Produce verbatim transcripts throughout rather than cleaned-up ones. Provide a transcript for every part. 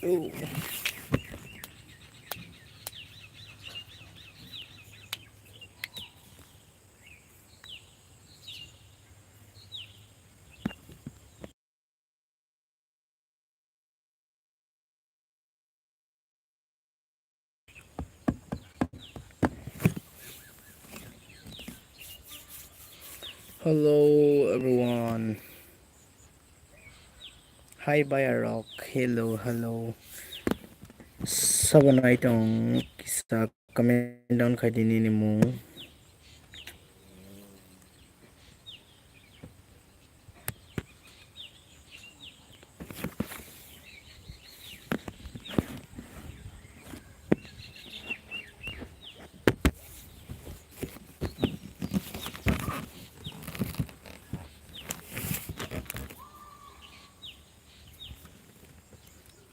Oh. Hello everyone. Hi bayarok. Hello, hello. Sabo naitong kisa comment down khai di nini mung.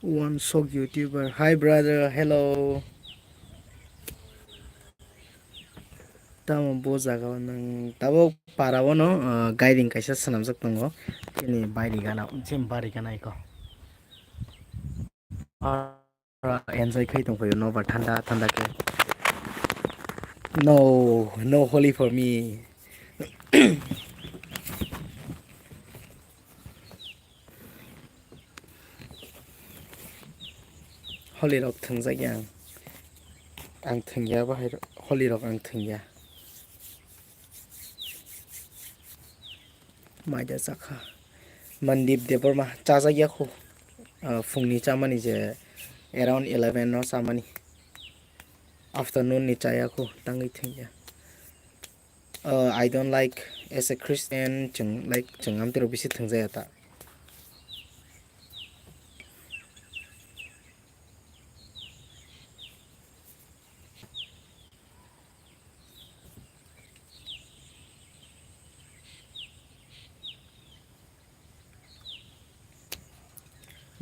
One sok YouTuber. Hi brother, hello. Tamo bo jaga o nwng tabuk para o no, ah, gairing kaisa swnamjak tongo. Chini bairi gana, chini bari gana iko. Ah, enjoy khai tong phaio no ba thanda thanda khe. No, no Holi for me. Holi rok thwngjak ya ang. Ang thwngya bahai ro-, Holi rok ang thwngya. Maida chakha. Mandip Debbarma chajak ya khu. Ah, phungni chamani je around eleven no chamani. Afternoon ni chaya khu tangwi thwngya. Uh, I don't like as a Christian, chwng, like, chwng amtwrok bisi thwngjaya ta.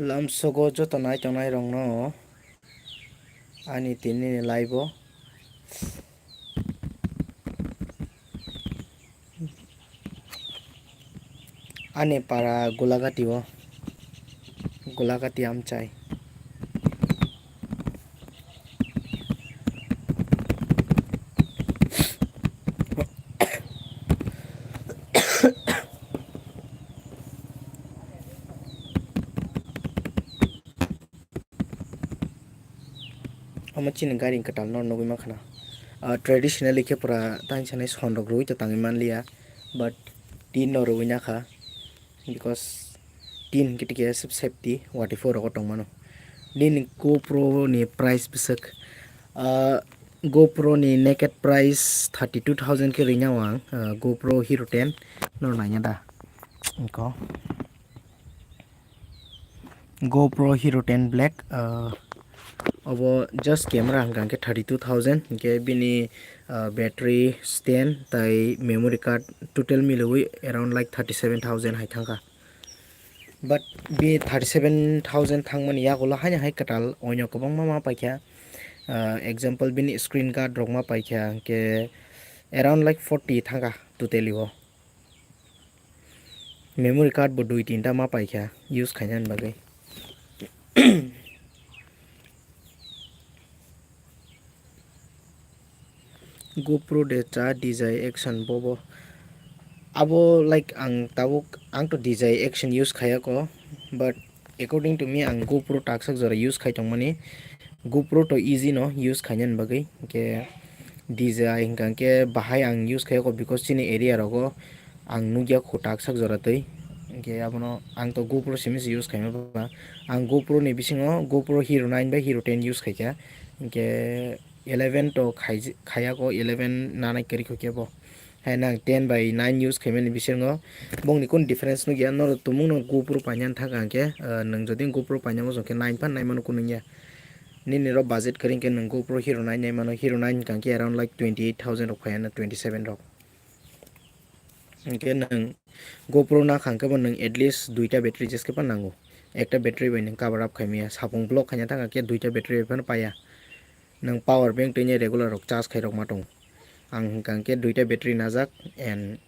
Lamsogo joto nai tongnai rokno ani tini ni live o ani para Gulagati o, Gulagati amchai. Omo chini gari kwtal no nugwi mankha na. Ah, traditionally khe pura tang sanai son rok rwui ta tangwi manliya, but tin no rwui nakha. Because tin hwnkhe tike safety watwi phuru rogo tongmano. Nini GoPro ni price bwswk, ah, GoPro ni naked price thirty two thousand khe rinao ang, ah, GoPro Hero ten no naina da. Iko GoPro Hero ten Black, ah, obo just camera hwnkha hwnkhe thirty two thousand, hwnkhe bini, ah, battery stand tai memory card total milwi around like thirty seven thousand hai thangkha. But bi thirty seven thousand thangmani yagulo haino hai kwtal oino kwbangma ma paikha. Ah, example bini screen guard rok ma paikha hwnkhe around like forty thangkha totally o. Memory card bo dui tinta ma paikha use khainani bagwi. GoPro de cha D J I action bobo. Abo like ang tabuk ang to D J I action use khayako, but according to me ang GoPro taksak jora use khai tongmani. GoPro to easy no use khainani bagwi, hwnkhe D J I hwnkha hwnkhe bahai ang use khayako because chini area rogo ang nukya khu taksak jora twi, hwnkhe abono ang to GoPro simi se use khaima ba. Ang GoPro ni bisingo GoPro Hero nine bai Hero ten use khaikha, hwnkhe eleven to khaiji-, khayako, eleven nanai kwrwi kho khe bo. Hai nang ten bai nine use khaimani bisingo bongni kun difference nukya, norok tumung no GoPro painani thangkha hwnkhe, ah, nwng jodi GoPro paina muchung khe nine phan naimano kun wngya. Nini rok budget kwrwi hwnkhe nwng GoPro Hero nine naimano, Hero nine hwnkha hwnkhe around like twenty eight thousand rok phaiya na twenty seven rok. Hwnkhe nwng GoPro nakha hwnkhe bo nwng at least duita battery jeskhe phano nango. Ekta battery bai nwng cover up khaimaya, sapung vlog khaina thangkha khe duita battery bai phano paiya. Nwng power bank twi regular rok charge khairokma tongo. Ang hwnkha hwnkhe duita battery najak and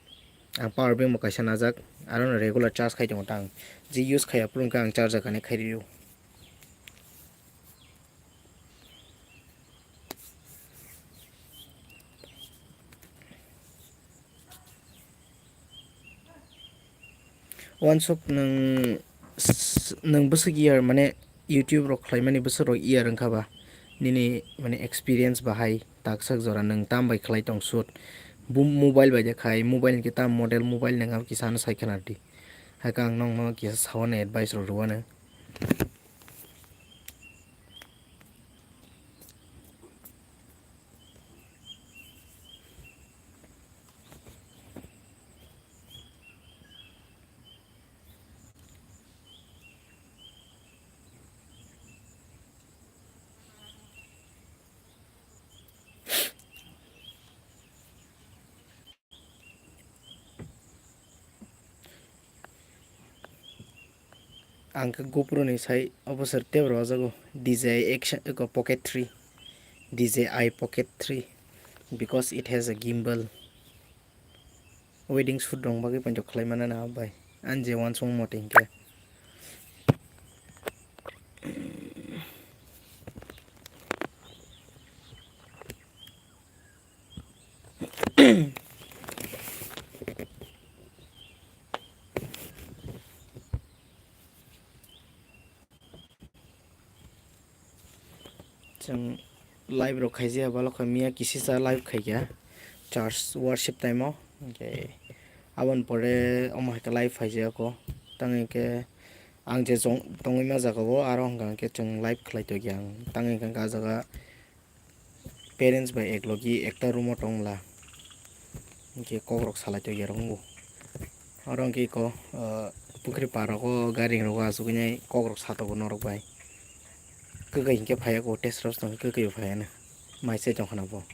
ang power bank bo kaisa najak, arono regular charge khai tongo ta ang. Je use khaiya phuru hwnkhe ang charge connect khai rio. Uansuk nwng s-, nwng bwswk year, mane YouTube rok khlaimani bwswk rok year wngkha ba? Nini mane experience bahai taksak jora nwng tam bai khlai tong shoot? Bu mobile bai de khai, mobile ni tam model mobile nwng abo kisa ano sai khwna di. Hakhe ang nokno kisa sawani advice rok rwano. Ang khe GoPro ni sai obo sir tei rw jago D J I action, eko Pocket three, D J I Pocket three, because it has a gimbal. Wedding shoot rok bagwi painting khlai mano na bai, ang je uansukma motong khe. Chwng live rok khaijaya, balo kha miya kisisa live khaikha church worship time o, hinkhe aboni pore omo hai khe live phaijaya kho. Tamo hinkhe ang je chwng tongwi ma jaga o, aro hwnka hinkhe chwng live khlai tongya ang. Tamo hinkhe ah jaga parents bai eklogi ekta room o tongla, hinkhe kokrok salai tongya rok wngo. Oro hinkhe eko, ah, pukhri par rogo gari rogo achugwi nai kokrok satogo norok bai. Kwkwi hinkhe phaiya ko test rok tong kwkwi bo phaiya na. Mai se tong khna bo.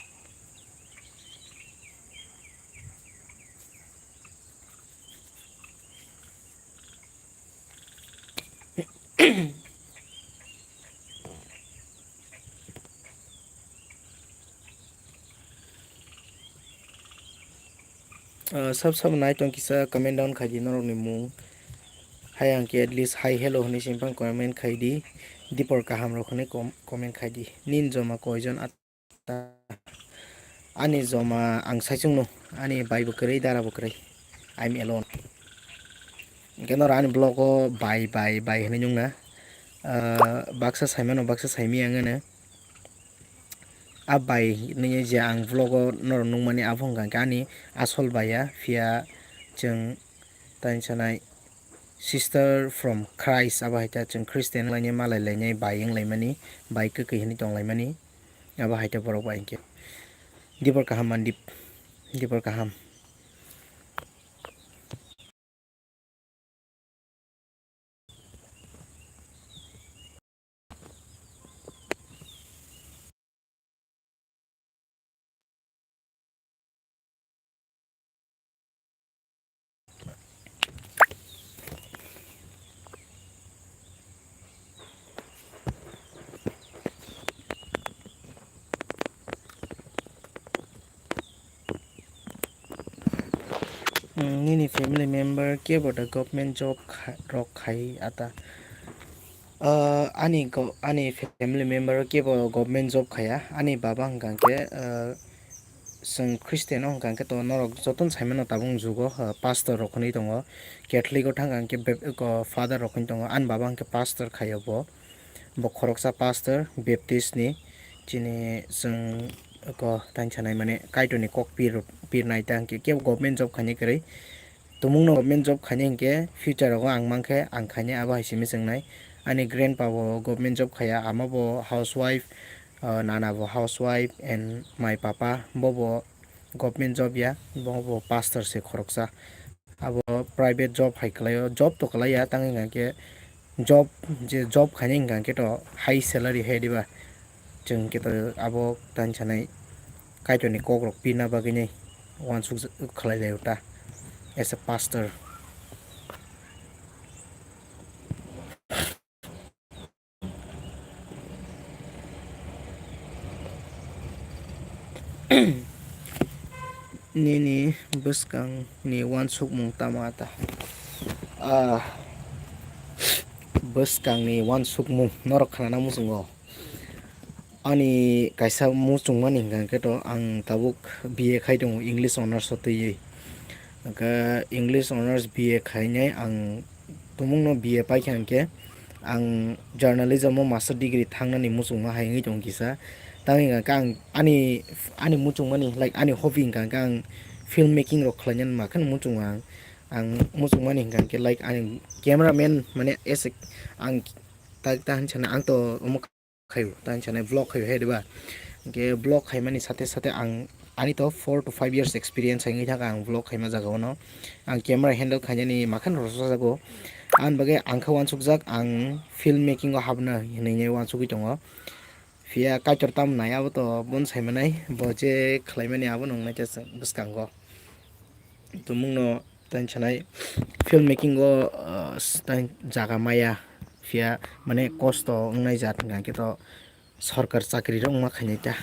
Ah, sab sab nai tong kisa comment down khai di norok ni mung. Hai ang khe at least hi hello hwnwi simi phang comment khai di. Dipor kaham rok hwnwi com-, comment khai di. Nini joma koi jon at-, ani joma ang saichung no. Ani bai bo kwrwi, dara bo kwrwi. I'm alone. Hinkhe norok ani vlog o bai, bai, bai hwnwi nung na. Ah, baksa saimano, baksa saimaya ang ano. A bai nini je ang vlog o norok nukmani abo hwnka khe ani asol bai ya, phiya chwng tani sanai sister from Christ, abo hai khe chwng Christian wnglainai, malai lainai, bai wnglaimani, bai kwkwi hwnwi tonglaimani, abo hai khe borok bai hinkhe. Dipor kaham mandip, dipor kaham. Hmm, nini family member kebo da government job kha-, rok khai ata? Ah, ani go-, ani family member kebo government job khaya. Ani baba hwnka khe, ah, chwng Christian o hwnka khe to norok jotono saimano tabuk jugo, ah, pastor rok hwnwi tongo. Catholic o thangkha khe bep-, ko father rok hwnwi tongo. Ani baba hwnkhe pastor khaio bo. Bo khoroksa pastor Baptist ni, chini chwng ko tani sanai mane Kaitor ni kok pir, pirnai ta hwnkhe kebo government job khainai kwrwi. Tumung no government job khainai hwnkhe future rogo ang mankhe ang khainai, abo hai simi chwngnai. Ani grandpa bo government job khaya, ama bo housewife, ah, nana bo housewife and my papa bo bo government job ya, bo bo pastor se khoroksa. Abo private job hai kwlaio, job to kwlaiya, tang hwnka khe job, je job khainai hwnka khe to high salary hai diba. Chwng khe to abo tani sanai Kaitor ni kok rok pirna bagwi nai uansuk khlai lai ta as a pastor. Nini bwskang ni uansukmung tamo ata? Ah, bwskang ni uansukmung norok khnana muchungo. Ani kaisa muchungmani hwnkha khe to ang tabuk B A khai tongo English honours o twiwi. Hwnkhe English Honours B A khainai ang tumungno B A paikha hwnkhe ang journalism o master degree thangnani muchungma hai wngwi tongo kisa. Tamo hwnkha khe ang ani, ani muchungmani, like, ani hobby hwnkha khe ang film making rok khlainani makheno muchungo ang. Ang muchungmani hwnkha khe, like, ang cameraman, mane, as a, ang ta, ta hinwi sanai, ang to omo khaio, ta hinwi sanai vlog khaio he, diba? Hwnkhe vlog khaimani sate sate ang, ani to four to five years experience wngwi thangkha ang vlog khaima jagao no. Ang camera handle khainani makheno rwchapjago. Aboni bagwi ang khe uansukjak, ang film making o habna hinwi uansugwi tongo. Phiya Kaitor tamo nai, abo to bono sai manai, bo je khlaimani abo nung naikha chwng bwskango. Tumungno tei sanai film making o, ah, s-, tei jaga maya, phiya mane kosto wngnai jat hwnkha khe to sorkar chakri rok wngma khainai ta.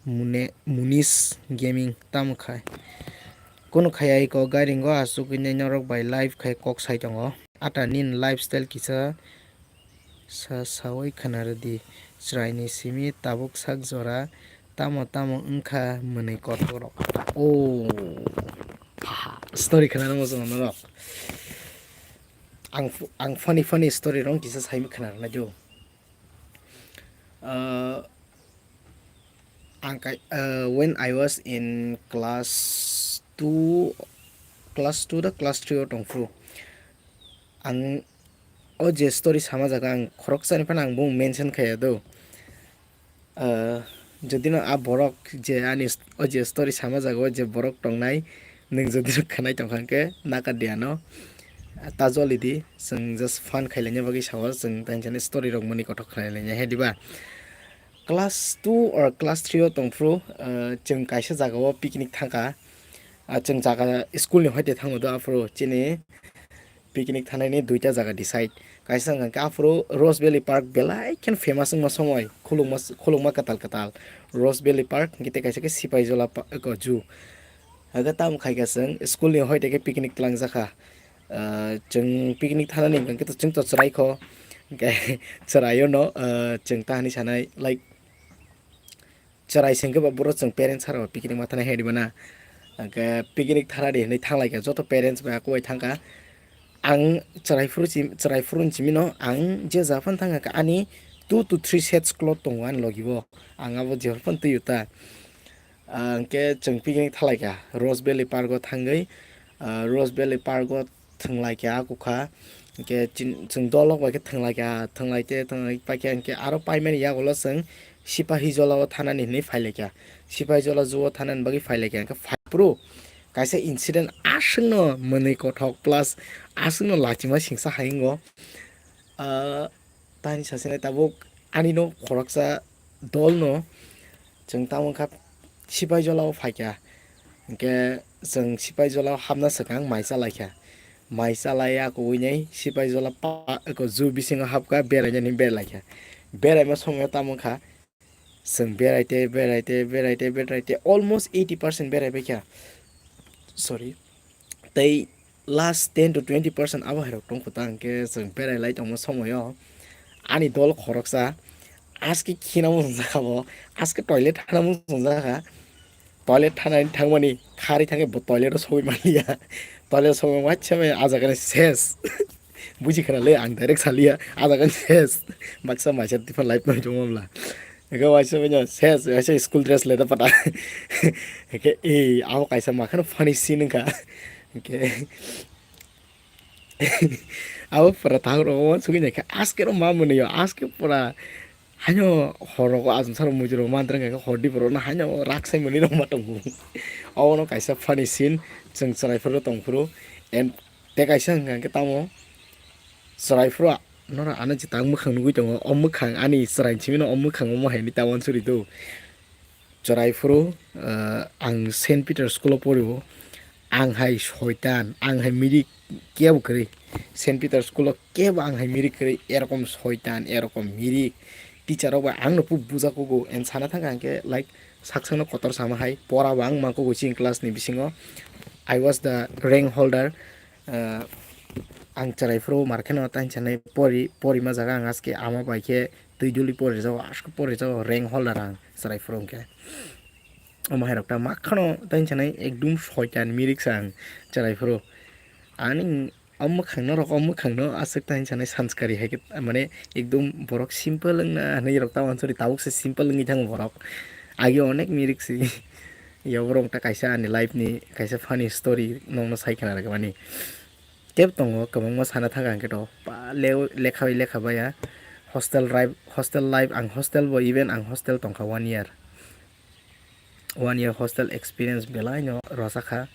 Mune-, Munish Gaming tamo khai? Kono khai ai ko gairing o asugwi nai norok bai live khai kok sai tongo. Ata nini lifestyle kisa sa sawi khna rwdi. Chwraini simi tabuk sak jora tamo tamo wngkha mwnwi kothok rok. O ha, story khna rwma chwng norok. Ang fu-, ang funny funny story rok kisa sai khna rwnai do. Ah, ang kai, ah, when I was in class two, class two da class three o tongphuru, ang o je story sama jaga ang khoroksani phano ang bung mention khaiya do. Ah, jodi no a borok je ani st-, o je story sama jaga o je borok tongnai, nwng jodi no khwnai tongkha hwnkhe naka de ano, ta joli di, chwng just fun khailaina bagwi sao, chwng tei jani story rok mwnwi kothok khailaina he diba? Class two or class three o tongphuru, ah, chwng kaisa jaga o picnic thangkha. Ah, chwng jaga school ni hoite thango do aphuru chini picnic thangnani duita jaga decide. Kaisa wngkha khe aphuru Rose Valley Park belai khe famous wngma somoi, khulukma, khulukma kwtal kwtal. Rose Valley Park hwnkhe tei kaisa khe Sipaijala pa-, eko zoo. Hwnkhe tamo khaikha chwng school ni hoite khe picnic twlangjakha. Ah, chwng picnic thanani hwnkhe to chwng to chwraikho. Hwnkhe chwraio no, ah, chwng ta hinwi sanai, like, chwrai se hwnkhe ba boro chwng parents sara picnic ma thana hedi bana. Hwnkhe picnic thana di hinwi thanglaikha joto parents bai akubai thangkha. Ang chwrai phuru chim-, chwrai phuru ni simi no ang je ja phano thangkha ani two to three sets cloth tongo ani logi bo. Ang abo jephru phano twi o ta. Ah, hwnkhe chwng picnic thalaikha Rose Valley Park o thangwi, ah, Rose Valley Park o thwnglaikha, a kukha. Hwnkhe chin-, chwng dolok bai khe thwnglaikha, thwnglaite, thwnglaikhe hwnkhe aro paimani yagulo chwng Sipahijola o thanani hinwi phailaikha. Sipahijola zoo o thanani bagwi phailaikha. Hwnkhe phaiphuru kaisa incident aswkno mwnwi kothok plus aswkno lachima singsa hai wngo. Ah, tani sasene tabuk ani no khoroksa dol no chwng tamo wngkha Sipaijala o phaikha. Hwnkhe chwng Sipaijala o hapna swkang mai chalaikha. Mai chalai ya kubuinai Sipaijala pa-, eko zoo bisingo hapkha, berainani berlaikha. Beraima somoyo tamo wngkha, chwng beraite, beraite, beraite, beraite almost eighty percent beraibaikha. Sorry. Tei last ten to twenty percent abo hai rok tongkho ta hwnkhe chwng berai lai tongma somoyo ani dol khoroksa aske khina muchungjakha bo, aske toilet thana muchungjakha. Toilet thanani thangmani kharwi thangkhe bo toilet o sogwi manliya. Toilet o sogwi waisa bai ah jaga ni ses. Buji khna le ang direct saliya, ah jaga ni ses. Baksa maisa tiphar life no chungma bla. Ego waisa bai no ses, waisa school dress le da pata. Eke ei abo kaisa makhano funny scene wngkha. Eke abo pura thang rok o sugwi naikha aske ro ma mwnwi o aske pura. Haino hor rogo achomsa rok mujurok mantra hwnkhe hor di borok no haino rak sai mwnwi rok ma tongo. Obono kaisa funny scene chwng chwrai phuru tong phuru and tei kaisa hwnkha khe tamo chwrai phuru norok ano jeta mwkhang nugwi tongo o mwkhang ani chwrai simi no o mwkhang o mo hai ni ta uansuri do. Chwrai phuru, ah, ang Saint Peter school o porio. Ang hai soitan, ang hai mirik kebo kwrwi. Saint Peter school o kebo ang hai mirik kwrwi, erokom soitan, erokom mirik. Teacher rok bai ang no phu buja kugo, and sana thangkha hwnkhe, like, saksakno kotor sama hai, pora bo ang mangkugo chini class ni bisingo. I was the rank holder. Ah, ang chwrai phuru mar kheno tani sanai pori, porima jaga ang aske ama bai khe twi duli porijago, aske porijago, rank holder ang chwrai phuru hwnkhe. Omo hai rok ta makhano tei hinsa nai ekdum soitan mirik sa ang chwrai phuru. Ani o mwkhang norok o mwkhang no aswk ta hinsa nai sanskari hai khe mane ekdum borok simple wngna hinwi rok ta wansuri tabuk se simple wngwi thango borok. Agi onek mirik si. Yo borok ta kaisa ani life ni kaisa funny story nokno sai khna rwkmani. Tep tongo kwbangma sana thang ang khe to pa le-, lekha bai lekha baya hostel life, hostel life ang hostel bo even ang hostel tongkha one year. One year hostel experience belai no rwchakha.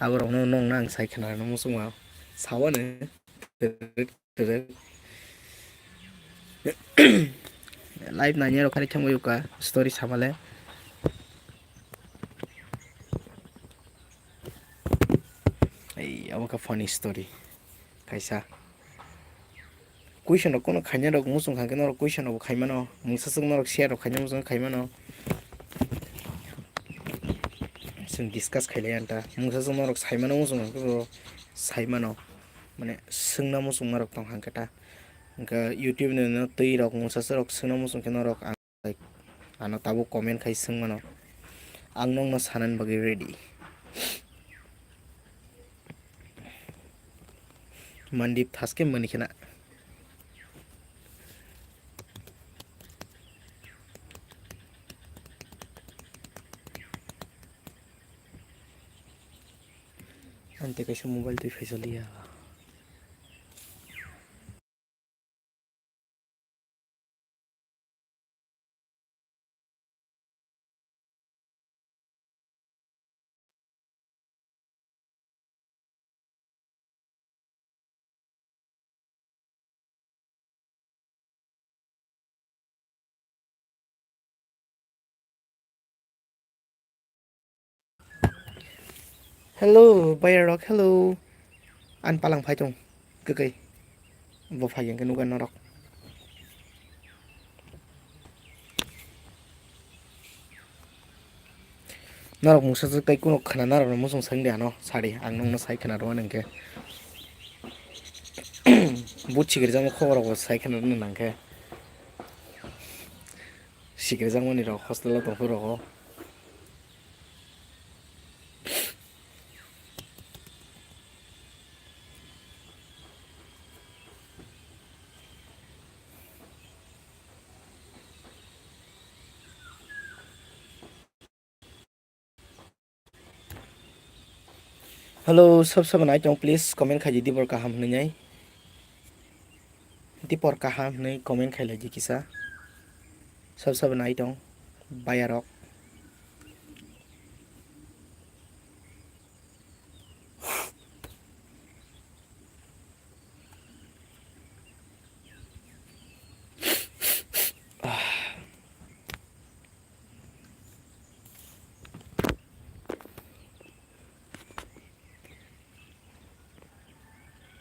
Aborokno nokna ang sai khna rwna muchungma sawani. Live nainai rok kari thangwi uka story samale. Ei abo khe funny story kaisa. Question rok kono khaina rok muchung kha khe norok question rok bo khai mano. Mungsa swk norok share rok khaina muchung khai mano. Chwng discuss khai lai anta. Mungsa swk norok sai mano muchung kha khe bo sai mano. Mane swngna muchung norok tong kha khe ta. Hwnkhe YouTube ni no twi rok mungsa swk rok swngna muchung khe norok ang. Like, ano tabuk comment khai swng mano. Ang nokno sanani bagwi ready. Mandip thaske mani khena. Ante kaisa mobile twi phaisaliya. Hello, bayarok, hello. An palang phai tong, kwkwi. Bo phai hwnkhe nukha norok. Norok mungsa swk tei kuno khna narokno muchung swng di ano, sadi, ang nokno sai khna rwmani hwnkhe. But sikirjakma khobor rokbo sai khna rwna nang khe. Sikirjakmani rok hostel o tongphuru rogo. Hello, sob sob nai tong, please comment khai di, dibor kaham hwnwi nai. Dipor kaham hwnwi comment khai lai di kisa. Sob sob nai tong, bayarok.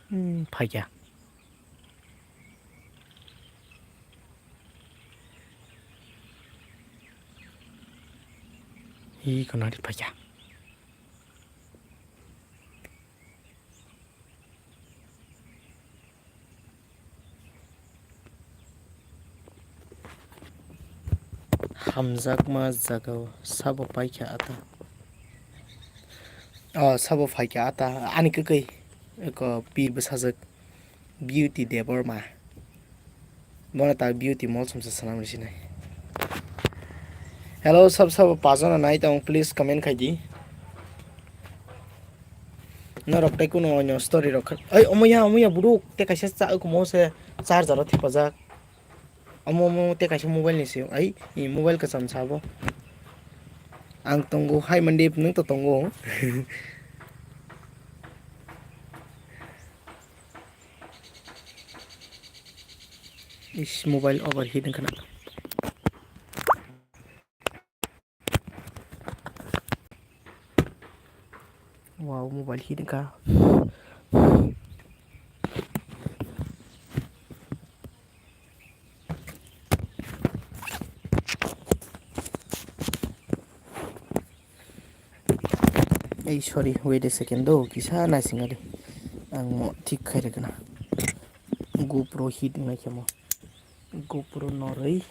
Hmm, phaikya. Hi, khonari phaikya. Hamjakma jagao sabo paikha ata. Oh, sabo phaikha ata. Ani kwkwi. Eko pir bwsajwk. Beauty Debbarma. Bono ta Beauty Molsom se swnam rw sinai. Hello, sab sabo pajana nai tong, please comment khai di. Norok tei kuno onyo story rok kha-, ai, omoya, omoya, buduk, tei kaisa cha-, kumo se charger o thepajak. Omo, omo, tei kaisa mobile ni siyok, ai, i mobile kwcham sabo. Ang tongo, hai Mandip, nwng to tongo. Is mobile overheat wngkha na. Wow, mobile heat wngkha. Ei, sorry, wait a second do, kisa naising adi. Ang mo thik khai rwgwna. GoPro heat wngnaikhe mo. GoPro norwi.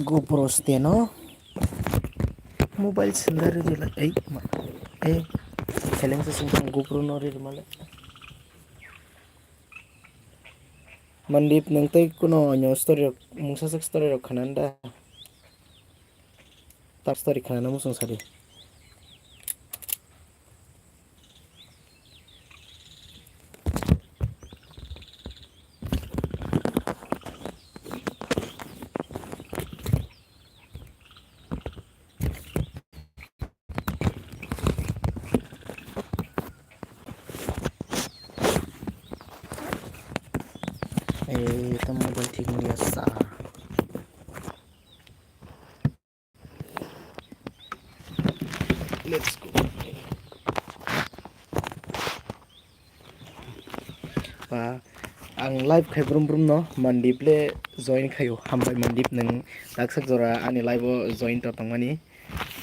GoPro steno. Mobile sendari rila, ei, ma, ei, seleng se sung sung GoPro no ri male. Mandip, nung tei kuno onyo story rok, mungsa sak story rok khanan da. Tak story khanana muchung sadi. Ei, tamo mobile thik wngya sa. Let's go. Ba, ang live khai brum brum no, Mandip le join khaio. Hambai Mandip, nwng taksa jora ani live o join to tongmani.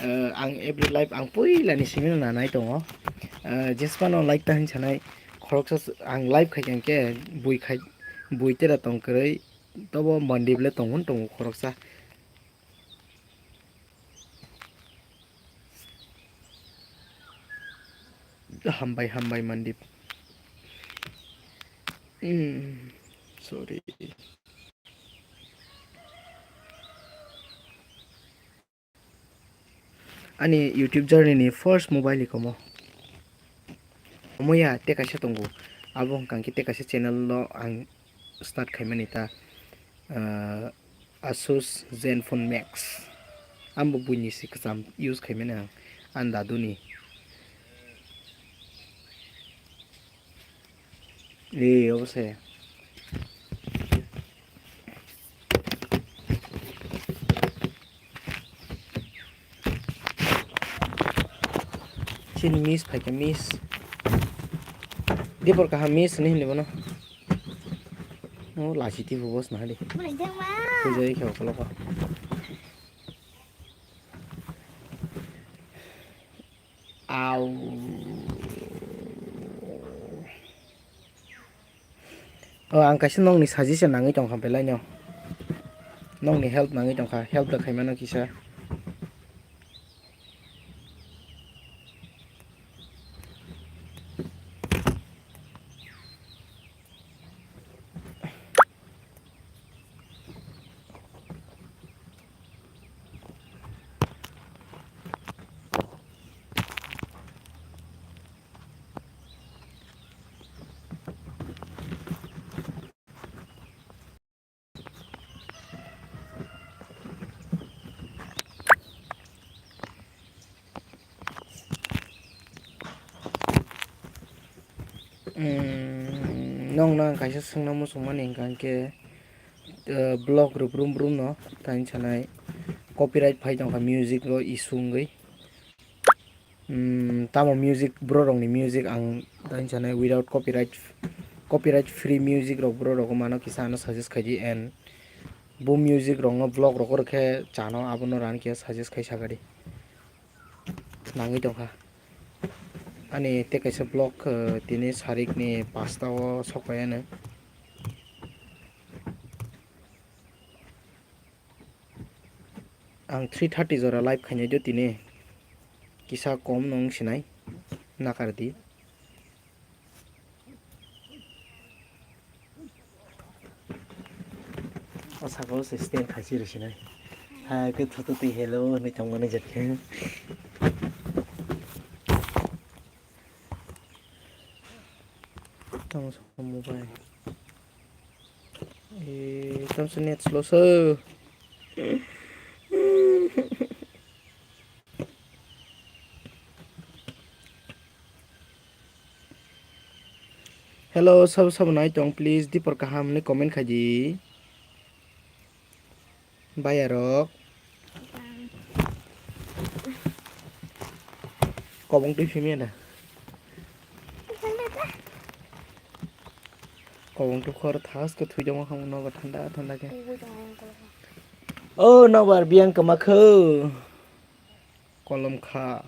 Eh, ang every live ang puila ni simi no nanai tongo. Eh, jespa no like ta hin sanai, khoroksa s-, ang live khai khe bui khai, bui tera tong kwrwi, tobo Mandip le tongmani tongo khoroksa. Hambai, hambai, Mandip. Hmm, sorry. Ani YouTube journey ni first mobile ni komo. Omoya tei kaisa tongo. Abo hwnkha khe tei kaisa channel no ang start khaimani ta, ah, Asus Zenfone Max. Ambo buini se kwcham use khaimani ang, ani daduni. Ee, obo se. Chini miss phaikha, miss. Dipor kaham miss hinwi hinwi bono. O lachi tipo boss nahadi. Pujai khe okologo. Au. O, ang kaisa nokni suggestion nangwi tongkha belaino. Nokni help nangwi tongkha, help da khaimano kisa. Nwng nang kaisa swngna muchungmani hwnkha khe, eh, vlog rw brum brum no tani sanai copyright phai tongkha music o issue wngwi. Tamo music, borok rokni music ang tani sanai without copyright, copyright free music rok borok rok mano kisa ano suggest khaidi and bo music rokno vlog rok rw khe chano abono rani khe suggest khai sakadi. Nangwi tongkha. Ani tei kaisa vlog, eh, tini sarikni pasta o sokpaiano. Ang three thirty jora live khainai do tini. Kisa kom no wng sinai. Nakardi. O saka o se stand khaisi rw sinai. Ha, khe thutu twi hello hinwi tongmani jat khe. Tamo sa mobile. Eh, tamo sa net slow sa. Hello, sabo sabo nai tong, please, dipor kaham hinwi comment khai di. Bayarok. Kobong twi phimya da. Kobong twi khor thas khe thwi tongma khamu nogo thanda thanda khe. O nobar biyang kwma kho. Kolom kha.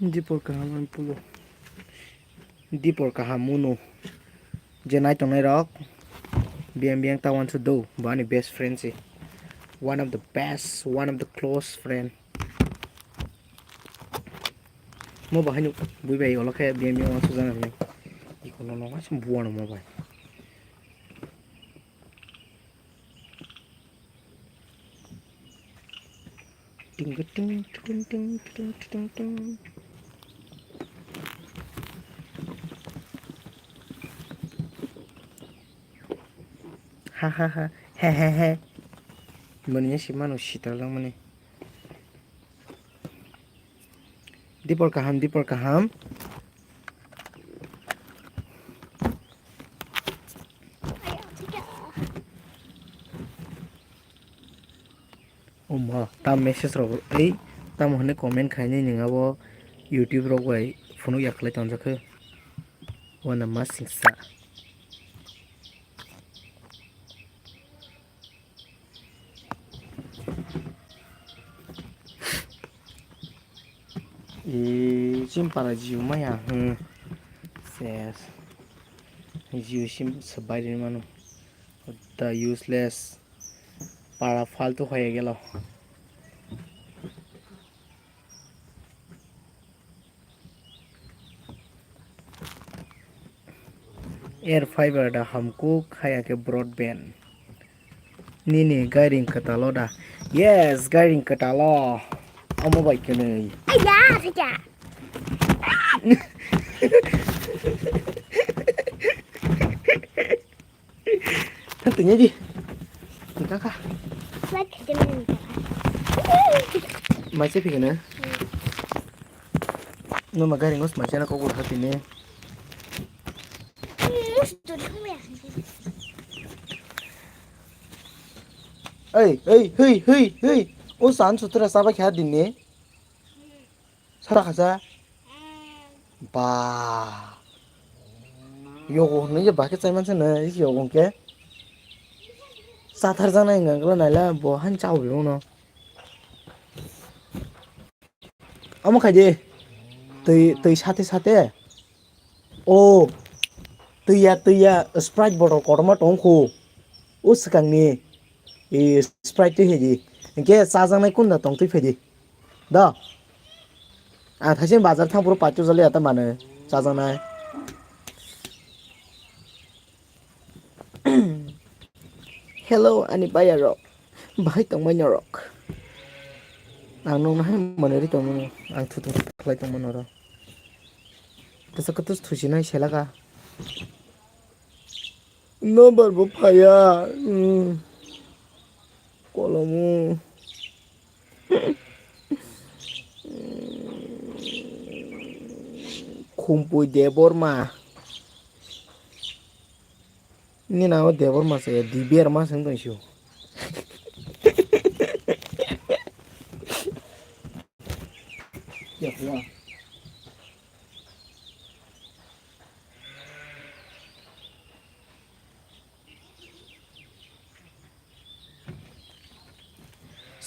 Dipor kaham ang pulo. Dipor kaham munu. Je nai tongnai rok. Biyang biyang ta wansu do. Bo ani best friend si. One of the best, one of the close friend. Mo bahai nuk bui bai olo khe biyang biyang wansu jana hwnwi. Iko no no waisa buano mo bai. Ting ting ting ting ting ting ting. Ha ha ha. He he he. Mani si manu sita lang mani. Dipor kaham, dipor kaham. Omo, tam message rok, ei, tamo hwnwi comment khainai nwng abo YouTube rok bai phunuk ya khlai tongjak khe. Wana ma singsa. E, chini para Jio maya, hmm. Ses. Jio sim swbai ri mano. The useless. Para faltu hoye gelo. Air fiber da hamkuk haya khe broadband. Nini gairing kwtalo da? Yes, gairing kwtalo. Omo bai kwnwi. Aya, thika. Tini di. Tini kaka. Slide khaide mani tara. Mai se phikana. No ma gari ngos mai chana kokol hati ne. Ei, ei, hei, hei, hei. O san sutra saba kha dinne. Sara khaja. Ba. Yogo hwnwi je bahai khe chaiman sano, isi yogo hwnkhe. Chathar janai hwnka hwnkhe naila bo han chao bini uno. Omo khaidi. Twi, twi sate sate. O. Twiya, twiya, Sprite bottle kotorma tongkhu. O swkangni. E, Sprite twi phaidi. Hwnkhe chajaknai kunda tong twi phaidi. Do. Ang thaising bazar thang phuru paithago jali ata mano chajaknai. Hello, ani baya rok. Bahai tongmai norok. Ang nokno hai manwi tongmano. Ang thutung khlai tongmano ro. Tesa katus thusinai selaka. Number bo phaiya. Hmm. Kolomo. Khumpui Debbarma. Nini nango Debbarma se, Dibiyarma se wng tong sio.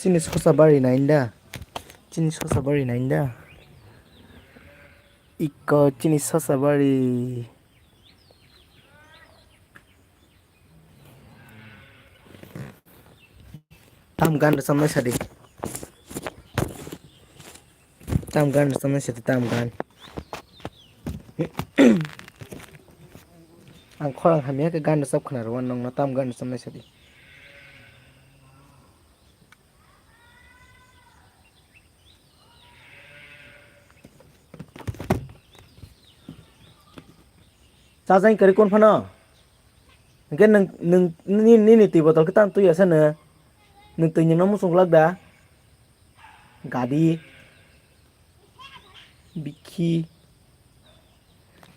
Chini sosa bari nainda. Chini sosa bari nainda. Iko chini sosa bari. Tam gan rwchapnai sadi. Tam gan rwchapnai sadi, tam gan. Ang khorang hamya khe gan rwchap khna rw nokno tam gan rwchapnai sadi. Chajang kwrwi kon phano. Hwnkhe nwng, nwng, nini, nini twi botol khe tang twi ya sano. Nwng twi nwngno muchung glak da? Gadi. Bikhi.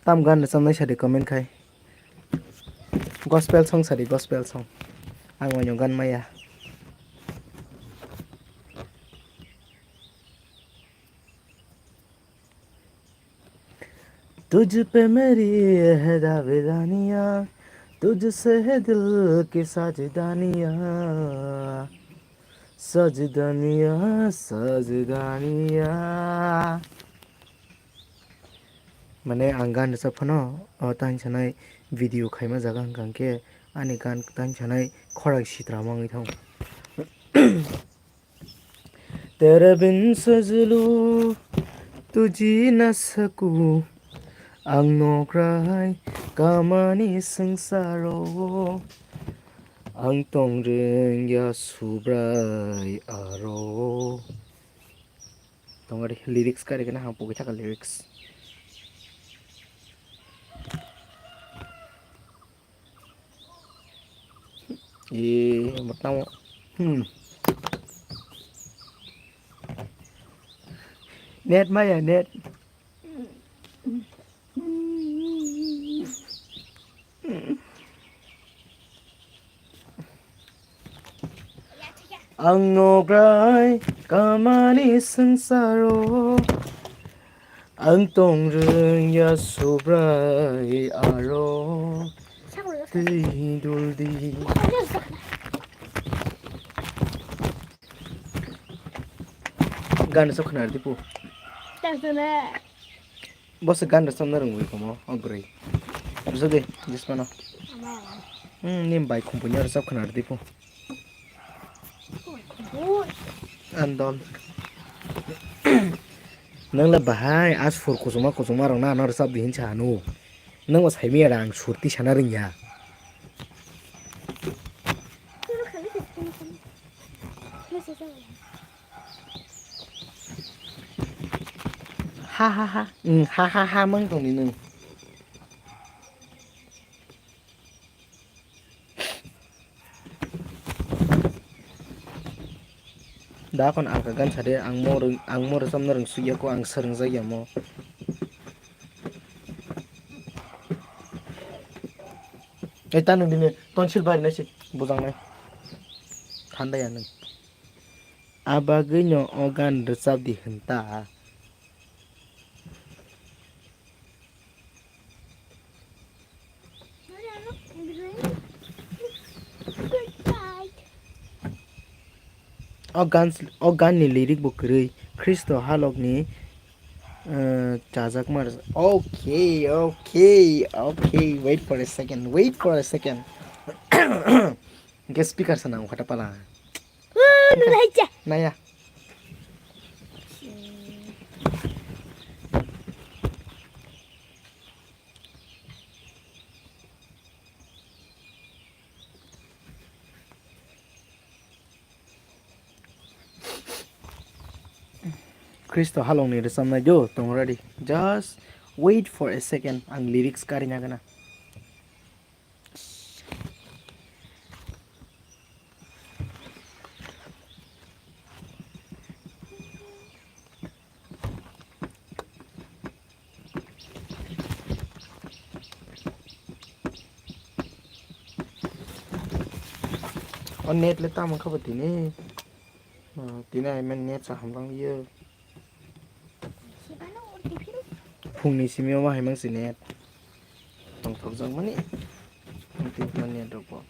Tam gan rwchapnai sadi comment khai. Gospel song sadi, gospel song. Ang oino gan maya. तुझ पे मेरी ये है दावेदानियाँ, तुझसे है दिल की साजदानियाँ, साजदानियाँ, साजदानियाँ। Mane ang gan rwchap phano, o, tang sanai video khaima jaga hwnkha hwnkhe ani gan tang sanai khorang sitra wngwi thango. Tere bin sajlu tuji na saku, ang nokrai kamani swngsaro, ang tong rwngya Subrai aro. Tongari lyrics kari kena hang pugui thaka lyrics. E matang. Hmm. Net maya net. Ang nokrai kamani swngsaro, ang tong rwngya Subrai aro. Twi dul di. Gan sok khna dipu. Boso gan rwchapna rwngwi komo o bwrwi. Rwchap de, Jismano. Hmm, ni bai khumpuino rwchap khna rwdi phu. Andol. Nang le bahai as fur kuchuma kuchuma rok na, na rwchap di hinsa anu. Nang bo saimaya da ang sur tisana rwngya. Ha ha ha. Hmm, ha ha ha mang tongni nung. Da kon alka gan sade ang mo rwng, ang mo rwchapna rwng sugya ko ang swrwngjakya mo. Ei ta nung dini tonsil bai nai si bujang nai. Thanda ya nung. Abagwino o gan rwchap di hwn ta. O gan, o gan ni lyric bo kwrwi Khristo halok ni, eh, chajakma rwchap. Okay, okay, okay. Wait for a second. Wait for a second. Hwnkhe speaker sana wngkha ta pala. Naya. Khristo halongni rwchapnai do tong ready. Just wait for a second, ang lyrics karina gana. O net le tamo kha bo tini. Ah, tini ai man net sa hamlang yo. Phungni simi o ma hai mang si net. Tongthok jak mani. Ang tini net rok bo.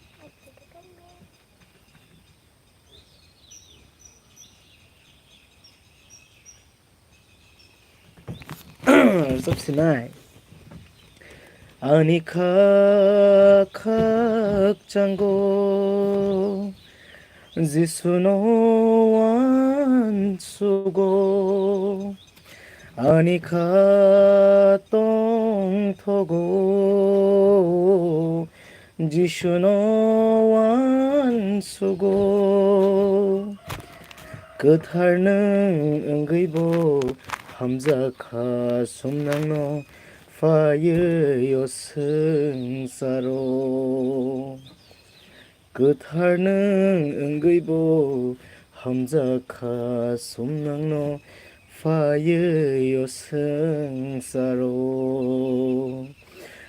Rwchap sinai. Ani kha khakchango, Jisuno uansugo. Ani kha tongthogo, Jisuno uansugo. Kwthar nwng wngwi bo hamjakha sumnangno phaiwi o swngcharo. Kwthar nwng wngwi bo hamjakha sumnangno phaiwi o swngcharo.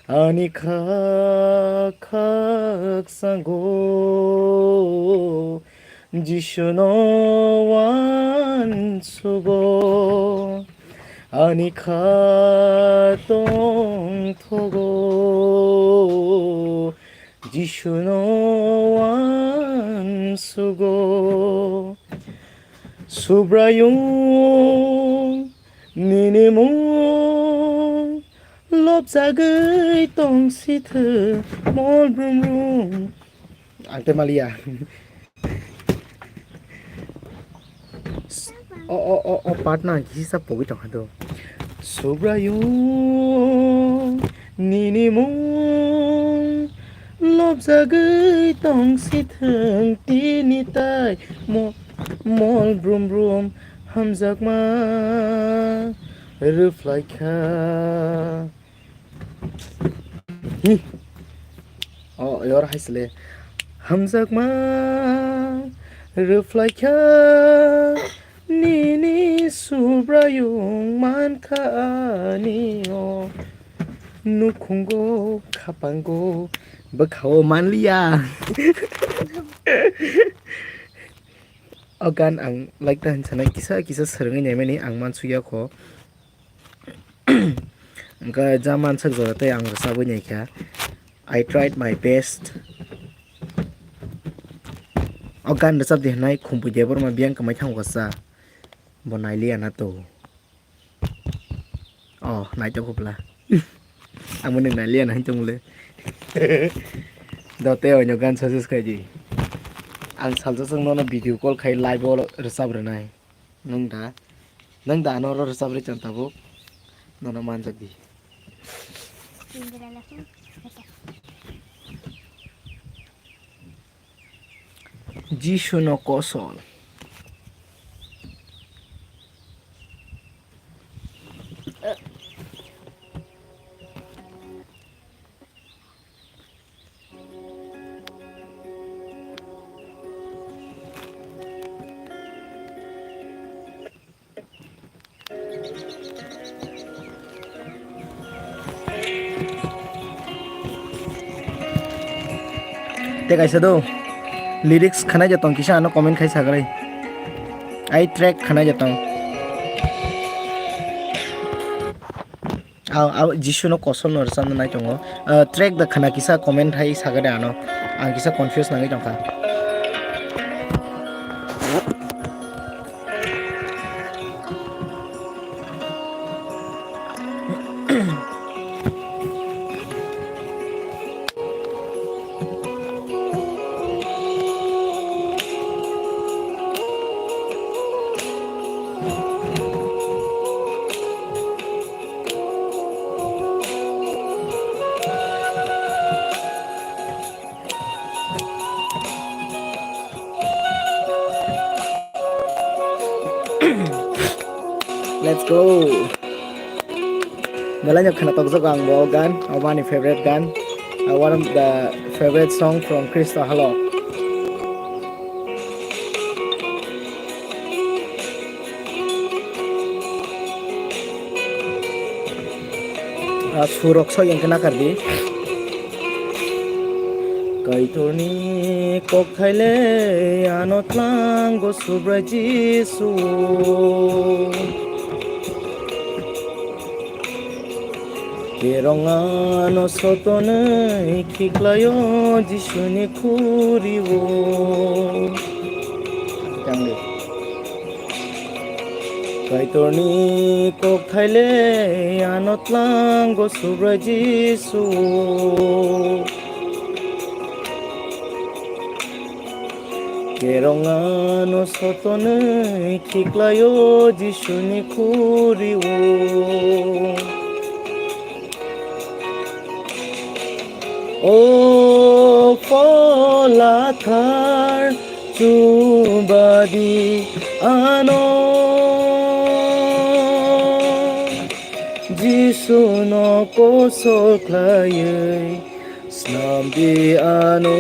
Ani kha khakchango, Jisuno uansugo. Ani kha tongthogo, Jisuno uansugo. Subraiyung, nini mung Lobjagwi tong sithwng mol brum brum. Ang tei maliya. O, o, o, o, part na ang kisa pogwi tongkha do. Subraiyung nini mung lobjagwi tong sithwng tini tai mo-, mol brum brum hamjakma rwphlaikha. Hi. O, yor hai sile. Hamjakma rwphlaikha nini Subraiyung mankha ani o nukhungo khapango bwkhao manliya. O gan ang like ta hinsa nai kisa kisa swrwngwi naimani ang mansukya kho. Hwnkhe ja mansak jora tei ang rwchabwi naikha. I tried my best. O gan rwchap di hwnai Khumpui Debbarma biyang kwmai thango sa. Bo nailiya na to. O, naitokgo bwla. Amo nwng nailiya na hinwi tongmole. Do tei oino gan suggest khai di. Ang salsa chwng nono video call khai live o rwchap rwnai. Nwng da, nwng da ano oro rwchap rwi chwng tabuk? Nono manjak di. Jisu no kosol. Tei kaisa do lyrics khanai ja tong kisa ano comment khai sagrwi. Ai track khanai ja tong. Aw, aw, Jisu no kosol no rwchapna nai tongo. Ah, track da khana kisa comment hai saga de ano. Ang kisa confuse nangwi tongkha. Let's go. Belai no khana tokjak ang bo gan, obo ani favorite gan. Uh, one of the favorite song from Kristo Halok. Ah, surok soi yang kena kardi. Kaitorni kok thaile ano tlango Subrai Jisu. Kerong ano sotonwi khiklaio Jisuni khuriwo. Kaitorni kok thaile ano tlango Subrai Jisu. Kerong ano sotonwi khiklaio Jisuni khuriwo. O Phola Thar chubadi ano, Jisu no kosol khlaiwi snamdi ano.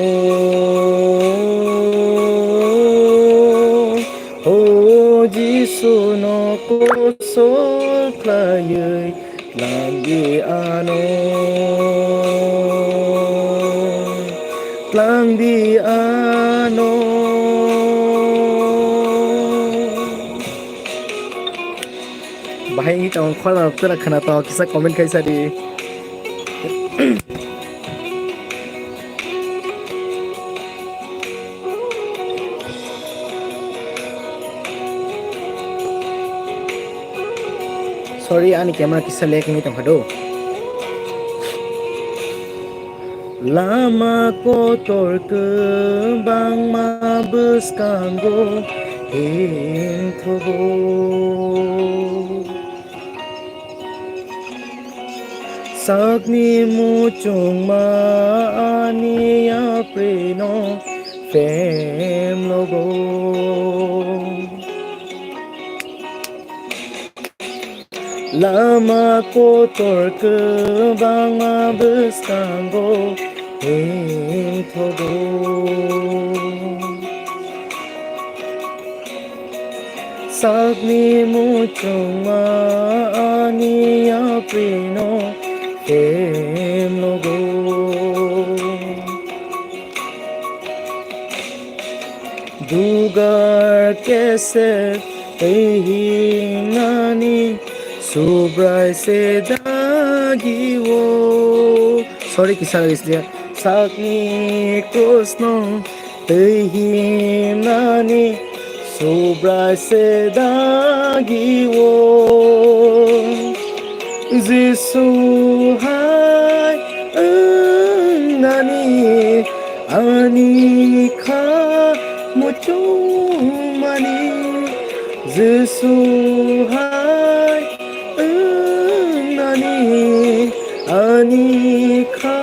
O Jisu no kosol khlaiwi Tlangdi ano, tlangdi ano. Bahai wngwi tong khorang pura khwna tong kisa comment khai sadi. Sorry, ani camera kisa lag wngwi tongkha do. Lama kotor kwbangma bwskango himthogo. Sakni muchungma ani yaprino pemlogo. Lama kotor kwbangma bwskango himthogo. Sakni muchungma ani yaprino pemlogo. Dugar kesep tei himnani Subrai se dagi o. Sorry, kisa is there. Sakni krosno tei himnani Subrai se dagi o. Jisu hai wngnani ani kha muchungmani. Jisu hai wngnani ani kha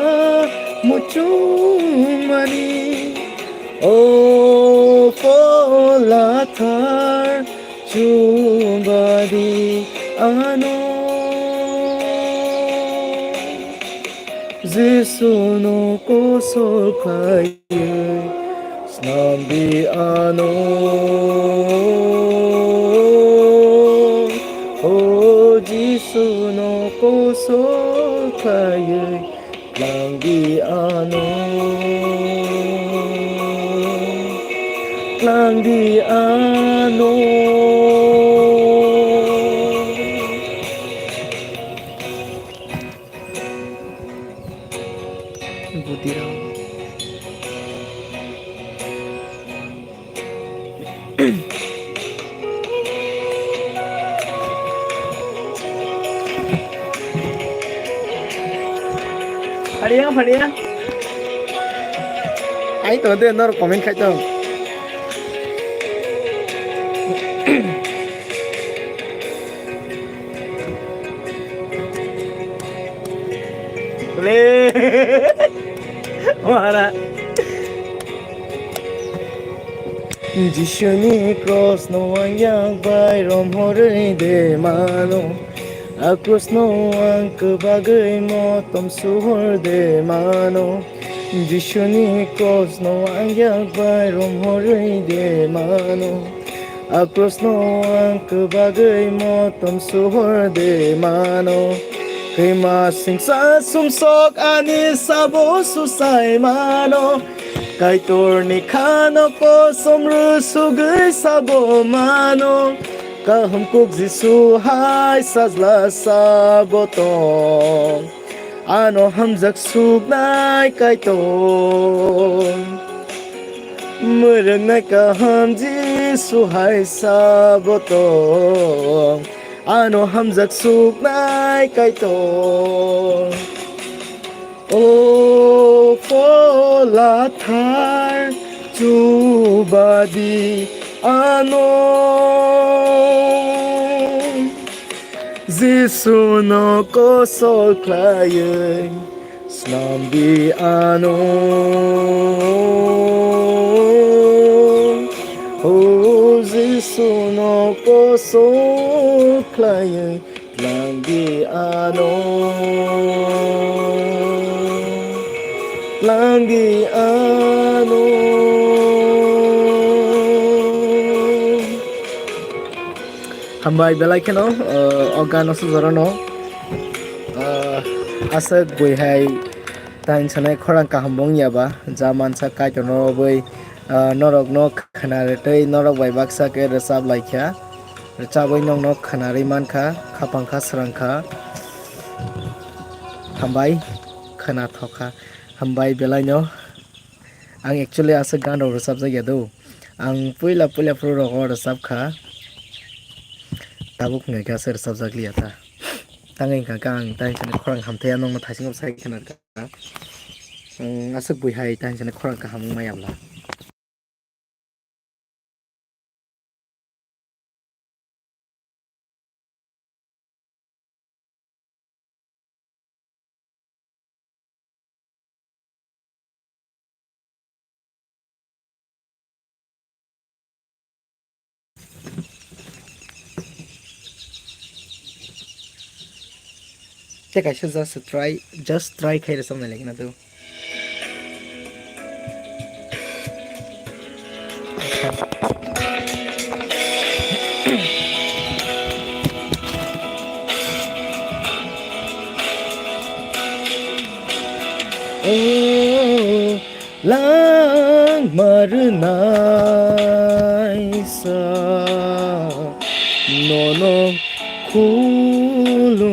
muchungmani. O Phola Thar, chubadi ano. Jisu no kosol khlaiwi snamdi ano. O Jisu no kosol khlaiwi Langdi ano, langdi ano. Budirao. Phalia, phalia. Ai to de nor comment khai to. Le. Wara. Jisuni krosno ang yak bai romhorwi de mano. A krosno ang kwbagwi motom suhor de mano. Jisuni krosno ang yak bai romhorwi de mano. A krosno ang kwbagwi motom suhor de mano. Khima singsa sumsok ani sabo susai mano. Kaitorni khano kosom rusugwi sabo mano. Kaham kuk Jisu hai sajla sabo tong. Ano hamjak suknai Kaitor. Mwrwngnai kaham Jisu hai sabo tong. Ano hamjak suknai Kaitor. O Phola Thar, chubadi ano. Jisu no kosol khlaiwi snamdi ano. O Jisu no kosol khlaiwi langdi ano, langdi ano. Hambai belai kheno, uh, o gano sujaro no, uh, aswk bui hai tain sanai khorang kaham bong ya ba, ja mansa Kaitor no bui, uh, norok no khna tei norok bai baksa khe rwchap lai kha. Rwchabwi nokno khwnarwi mankha, khapang kha, srang kha. Hambai khwnathok kha. Hambai belaino. Ang actually aswk gan rok rwchapjak ya do. Ang puila puila phuru rogo rwchap kha. Tabuk hwnkha khe aswk rwchapjak liya ta. Tangwi hwnkha khe ang tang sani khorang hamthai ya nokno thaisingo sai khwna rwkha. Aswk bui hai ta hinjani khorang kaham wngmaya bla. Tei kaisa just try, just try khai rwchapnai lai kheno do. O langma rwnaisa nono khulumano.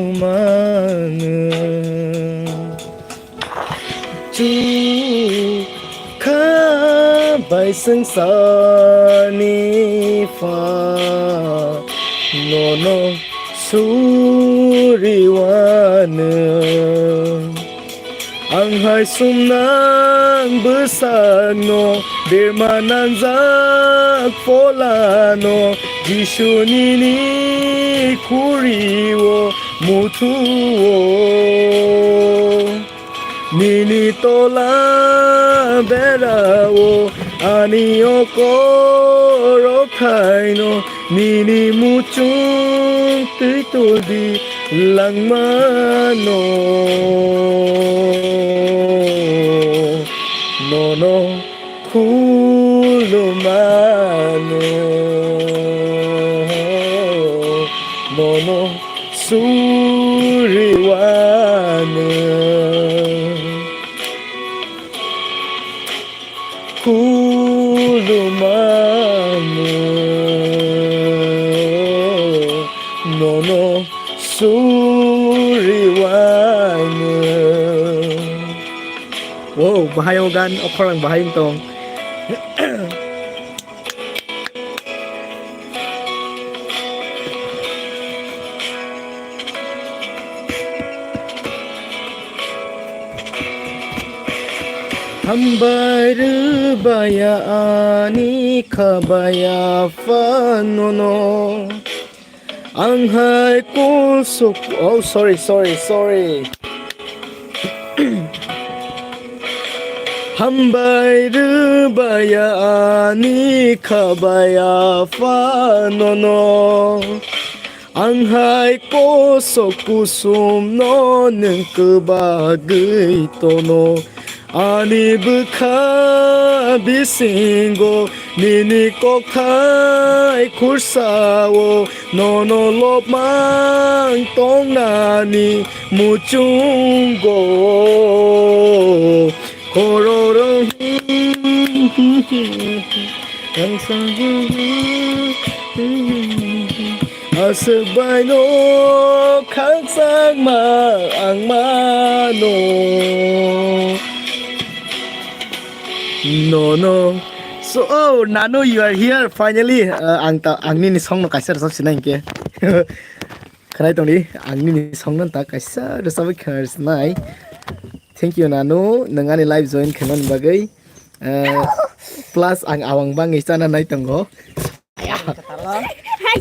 Chukha bai swngcharni pha nono suriwano. Ang hai sumnang bwsakno birma nangjak pholano Jisu nini khuri-o muthuo. Nini tola bera-o ani okorok thaino nini muchung twi tuldi langmano. Nono khulumano, nono suriwano. Khulumano, nono suriwano. Wow, bahai o gan, o khorang bahai wng tong. Hambai rwbaya ani khabaya phanono. Ang hai kosok, oh, sorry, sorry, sorry. Hambai rwbaya ani khabaya phanono. Ang hai kosok kusumno nwng kwbagwi tono. Ani bwkha bisingo nini kokthai khursa-o nono lobmang tongnani muchungo. Khororo aswk baino khakchangma ang mano. Nono. So, oh, Nano, you are here finally. Uh, ang ta, ang nini song no kaisa rwchap sinai hinkhe. Khwnai tongdi, ang nini song no ta kaisa rwchapwi khwna sinai. Thank you, Nano, nwng ani live join khaimani bagwi. Uh, plus ang awang bangwi chana nai tongo.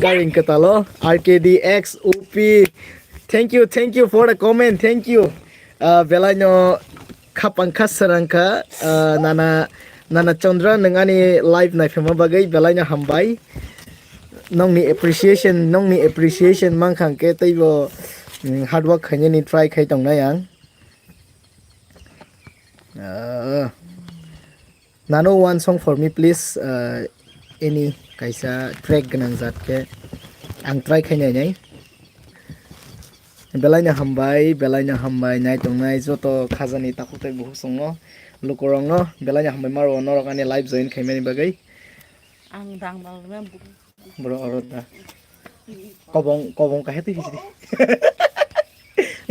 Karing kwtalo, R K D X O P. Thank you, thank you for the comment, thank you. Ah, belaino khapang kha srang kha, ah, nana, nana Chandra nwng ani live naiphema bagwi belaino hambai. Nongni appreciation, nongni appreciation mankha hwnkhe teibo, mm, hard work khainani try khai tongnai ang. Ah. Nano one song for me please, uh, any kaisa track gwnang jat khe ang try khai nai nai. Belaino hambai, belaino hambai nai tongnai joto khajani takhuk tei bukhuk songno, lukurokno belaino hambai maro norok ani live join khaimani bagwi. Ang dang dang. Bro, oro da. Kobong, kobong kahe twi hisi.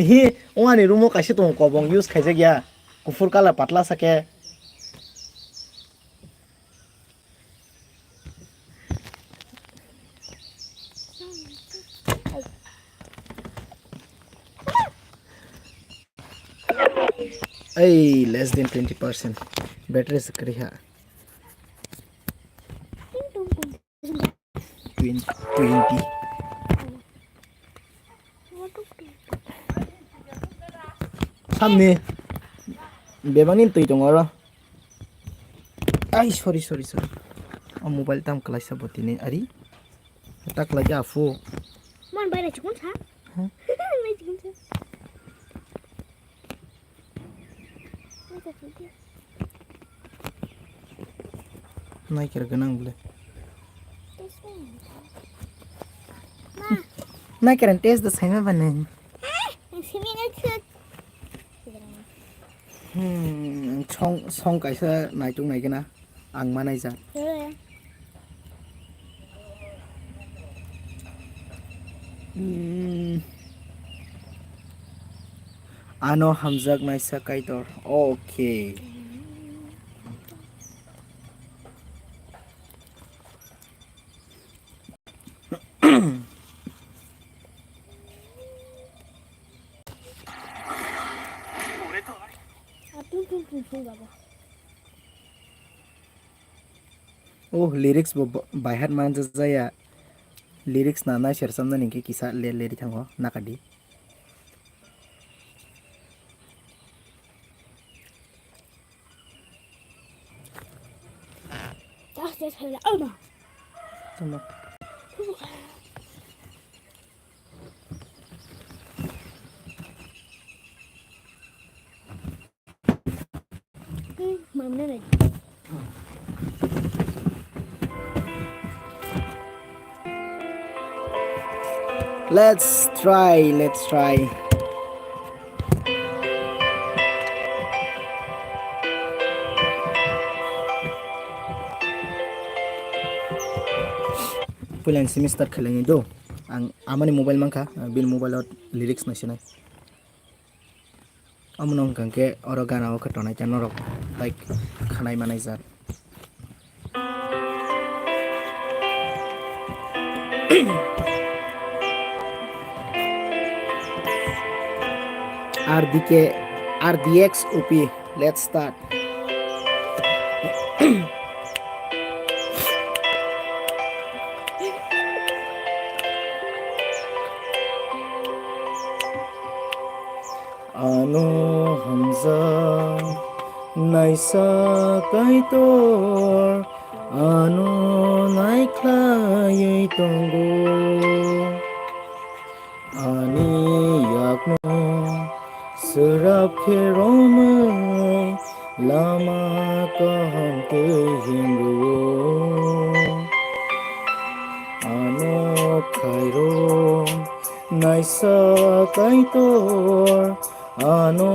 Hi, o ani room o kaisa tongo kobong use khaijak ya. Kuphur colour patla sake. Ai, less than twenty percent. Battery se kwrwi ha. Twenty, twenty. Samni bebani twi tongo oro. Ai, sorry, sorry, sorry. O mobile tam kwlaisa bo tini ari. Tak lagi afu. Man bai chikun sa. Huh? Bai chikun sa. Naikera gwnang bwle. Naikera test da saima bani. Hmm, song, song kaisa naituk naikena ang manaijak. Hmm. Ano hamjak naisa Kaitor. Okay. Oh, lyrics bo bo-, by heart manjak jaya. Lyrics na nai ser samna ningke kisa le leri thango nakadi. Tama. Let's try, let's try. Puila ang simi start khailangni do. Ang amani mobile mankha, bini mobile o lyrics naisinai. Omono hwnkha khe oro gana o khe tonai khe norok tai khanai manai jak. R D K, R D X O P, let's start. Ano hamjak naisa Kaitor, ano naikhlaiwi tongo. Ani yakno swrap khe romwi lama kaham twi hinrwo. Ano khairo naisa Kaitor, ano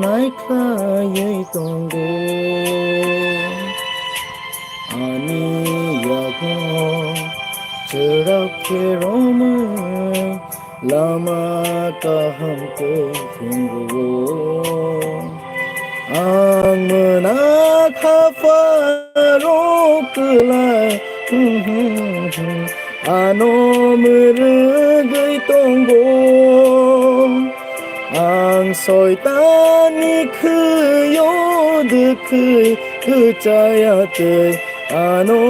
naikhlaiwi tongo. Ani yakno chwrak khe romwi lama kaham twi hinrwo. Ang mwnak hapharo kwlai, ano mwrwgwi tongo. Ang soitanni khwi-o dwkhwi kwchaya tei ano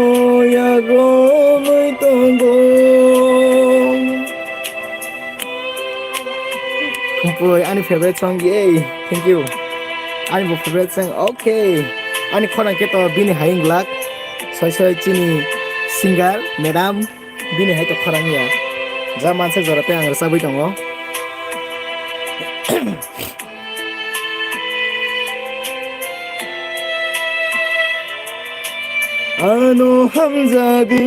yagromwi tongo. Khupui, ani favorite song, yay, thank you. Ani bo favorite song, okay. Ani khorang khe to bini hai wng glak, soi soi chini singer, madam, bini hai to khorang ya. Ja mansa jora tei ang rwchabwi tongo. Ano hamjagwi,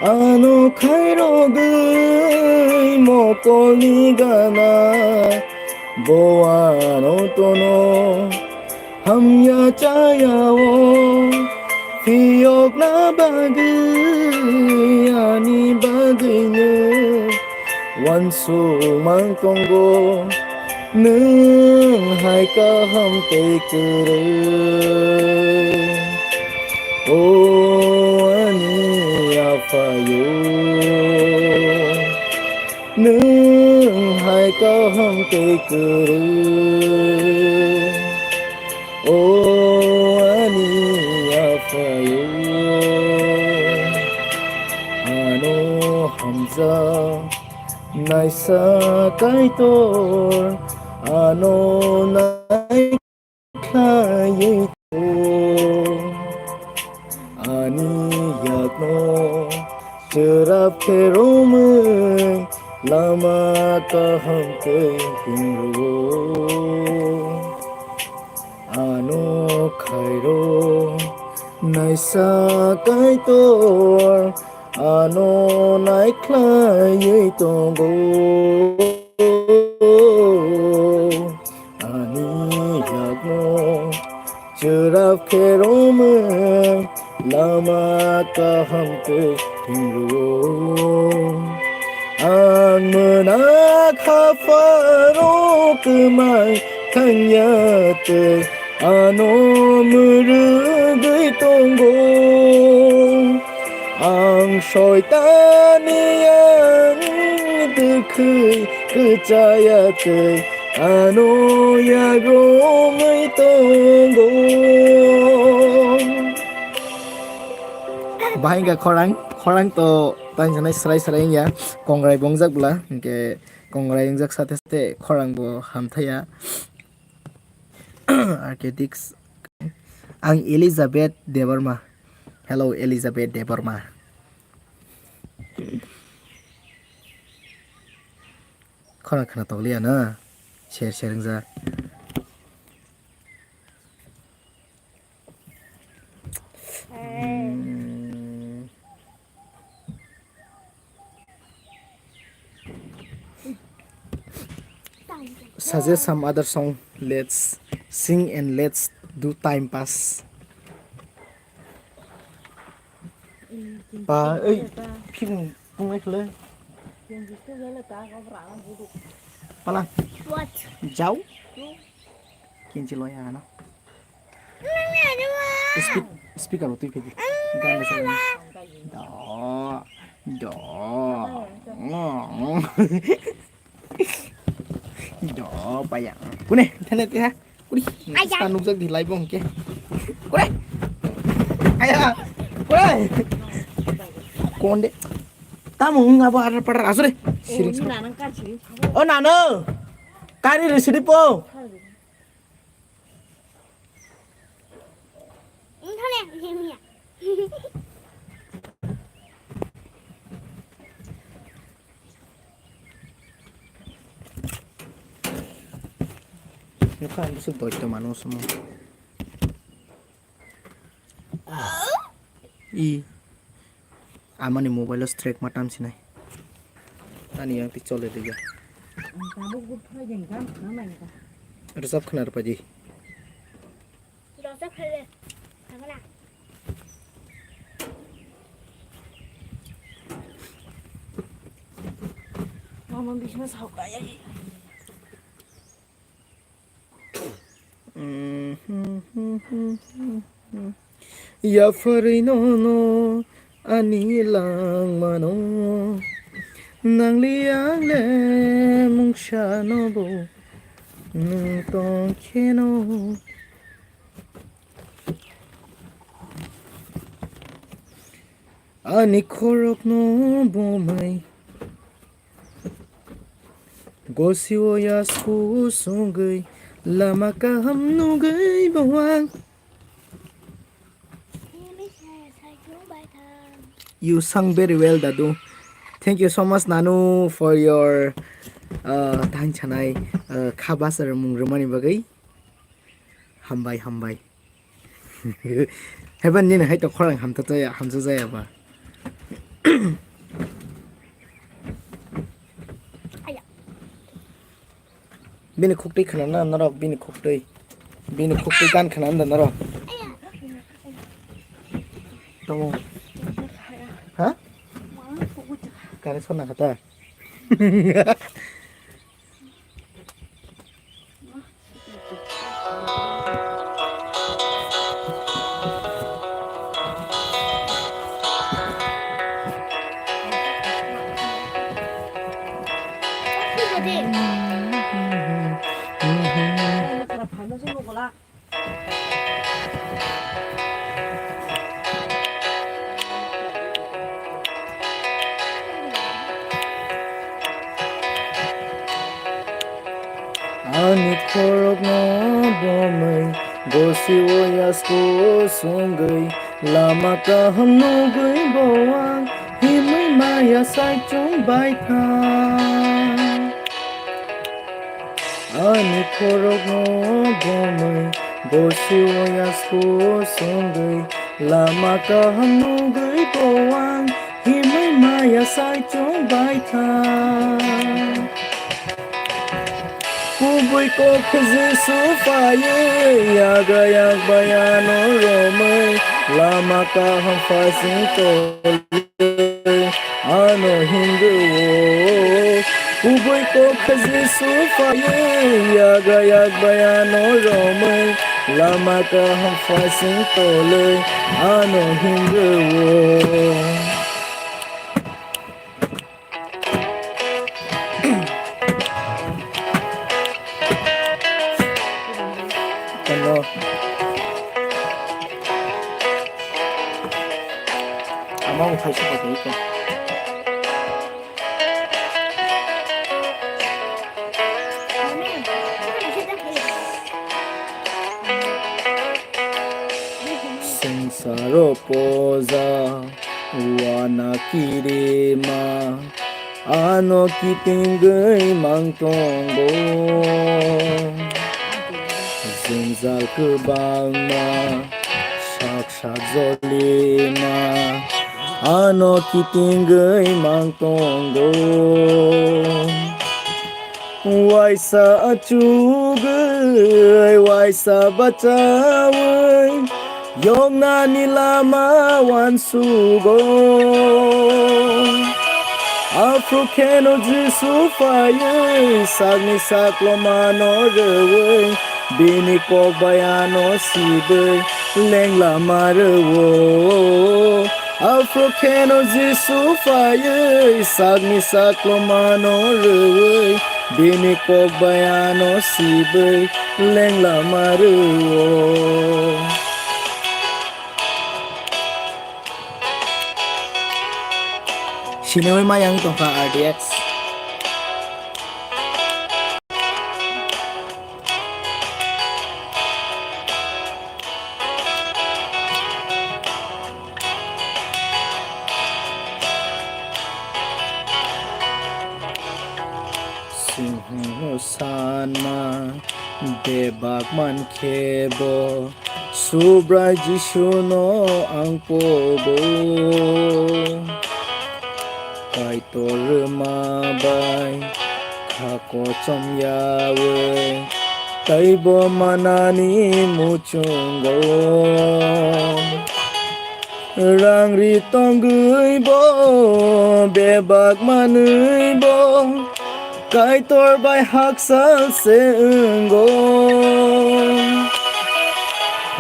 ano khairogwi mokolni gana, bo ano tono hamya chayao, phiyokna bagwi ani bagwino uansukmang tongo. Nwng hai kaham tei kwrwi, o ani Aphayo. Nwng hai kaham tei kwrwi, Naisa Kaitor ano nai khlaiwi tongo. Ani yakno chwrap khe romwi lama kaham tei himrwo. Ano khairo naisa Kaitor ano naikhlaiwi tongo. Ani yakno chwrap khe romwi lama kaham tei himrwo. Ang mwnak hapharo kwmai thangya tei ano mwrwgwi tongo. Ang soitani yang twkhwi kwchaya tei ano yagromwi tongo. Bahai wngkha khorang, khorang to tang sanai srai srai wngya, kongrai bongjak bwla, hinkhe kongrai wngjak sate sate khorang bo hamthaya. Architects, ang Elizabeth Debbarma. Hello, Elizabeth Debbarma. Khorang khna tokliya na? Ser ser wngjak. Hmm. Suggest some other song. Let's sing and let's do time pass. Pa, ei, phim pungai khle. Pala. What? Jao. Kinchi loya ano. Speak, speaker o twi phedi. Gan da sa. Do. Do. Do paya. Kune, thane twi ha. Kuri. Aya. Sa nukjak di live bong ke. Kure. Aya. Kure. Konde. Tamo wng abo arar parar asore. Sirik sa. O nano. Kari re siri po. Nokha ang bwswk doito mano sumo. I. Amani mobile o strike ma tam sinai. Ani yang tik chole diga. Tabuk good friday ni gan khna mai ta. Rwchap khna rwpadi. Rwchap khale. Thangna. Mama bisna sauka ya. Yapharwi nono ani langmano nangli angle mungsa nobo nwng tongkheno. Ani khorokno bomai gosio yasku songwi lama kaham nugwi bowang. You sung very well, Dadu. Thank you so much, Nanu, for your uh, thank chanai uh, khabas mung rumani bagwi. Hambai, hambai. Heban nini hai to khorang hamtha jaya, hamsa jaya ba. Bini khuktwi khna na norok, bini khuktwi. Bini khuktwi gan khna na norok. Tomo. Ha? Kare sona khata. khorokno bomwi, gosio yasku songwi, lama kaham nugwi bo ang himwi maya saichung bai thang. Ani khorokno bomwi, gosio yasku songwi, lama kaham nugwi bo ang himwi maya saichung bai thang. Kubui kok Jisu phaiwi, yagra yakbai ano romwi, lama kaham phaising tolwi, ano hinrwo. Kubui kok Jisu phaiwi, yagra yakbai ano romwi, lama kaham phaising tolwi, ano hinrwo. Ano. Ama uthai se pakai ko. Sengsaro poja wana kirima, ano kitingwi mang tongo. Jwngjal kwbangma sak sak jolima, ano kitingwi mang tongo. Waisa achugwi, waisa bachawi, yoknani lama wansugo. Aphuru kheno Jisu phaiwi, sakni saklomano rwwi, bini kok bai ano sibwi, leng lama rwo. Aphuru kheno Jisu phaiwi, sakni saklomano rwwi, bini kok bai ano sibwi, leng lama rwo. Sinoi mayang tongkha R D X. Singhno sanma bebak mankhe bo, Subrai Jisuno ang pogo. Kaitor rwma bai kha kochom yawi, taibo manani muchungo. Rang ri tongwi bo, bebak manwi bo, Kaitor bai haksa se wngo.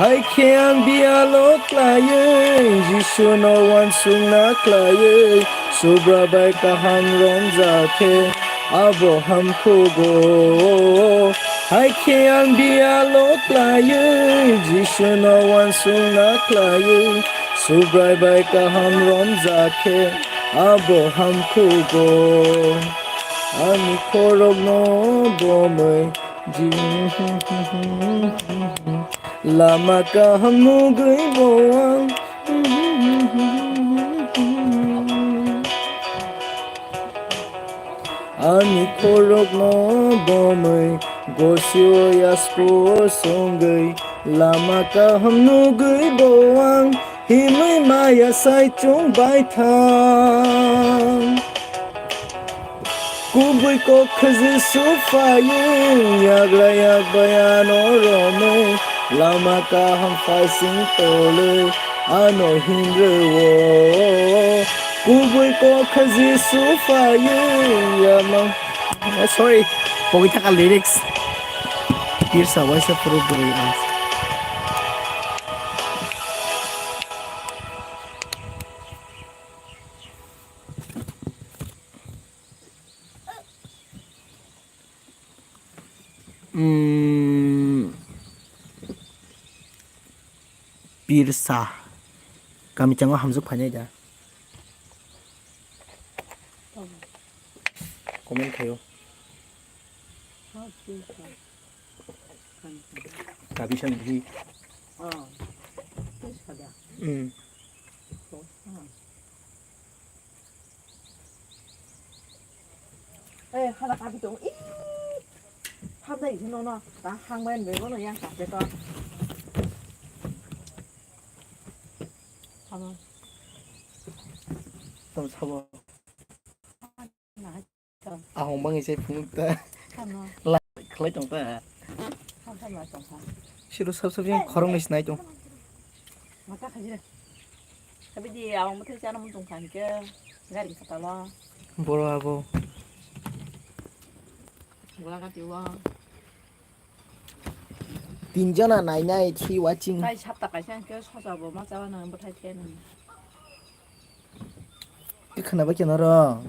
Hai khe ang biyalo klaiwi, Jisuno uansukna klaiwi, Subra bai kaham romjak khe abo hamkhugo. Hai khe ang biyalo klaiwi, Jisuno uansukna klaiwi, Subrai bai kaham romjak khe abo hamkhugo. Ani khorokno bomwi ji-, lama kaham nugwi bo ang. Ani khorokno bomwi, gosio yasku songwi, lama kaham nugwi bo ang, himwi maya saichung bai thang. Kubui kok Jisu phaiwi, yagra yakbai ano romwi, lama kaham phaising tolwi, ano hinrwo. Kubui kok Jisu phaiwi, yama. Eh, sorry, pogwi thaka lyrics. Pirsa waisa phuru bwrwi ang. Mm, Pirsa. Kami chango hamjwk phainai da. Comment khaio. Kabi san di. Oh. Terus kada. Hmm. Oh. Eh, hala kabi tong. Ih. Hap dai sino no. Ta hang bai bai bono yang kabe to. Halo. Tong sabo. Na. Ahong bangwi se phunuk ta. Tamo. La khlai tong ta. Tamo, tamo, tamo. Siro sab sab yang khorong ni sinai tong. Mata khajira. Tapi di awang mata chana mun tong khan ke. Gari kata lo. Boro abo. Gula kati wa. Tinjona nainai, three watching. Tai sapta kaisa hwnkhe soja bo ma chawi nang bwthai khe nang. Khe khwnabai khe norok.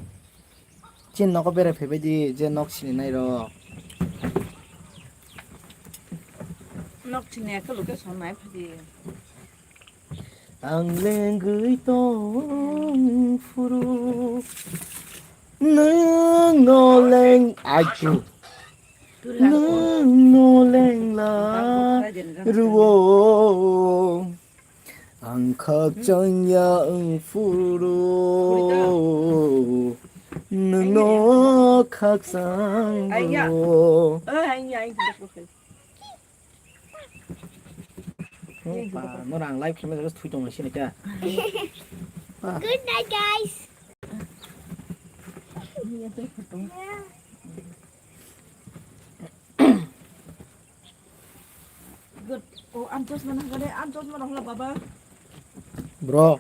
Chini nogo berai phaibai di, je nok sini nai rok. Nok sini khe location nai phai di. Ang lengwi tong phuru, nwng no leng achu, nwng no lengla ruo. Ang khakchangya wng phuru, nwng no khakchang ruo. Opa, no rang live camera just thui tong sini ka. Good night, guys. Good. Oh, ang chosma nang kade, ang chosma nang la baba. Bro.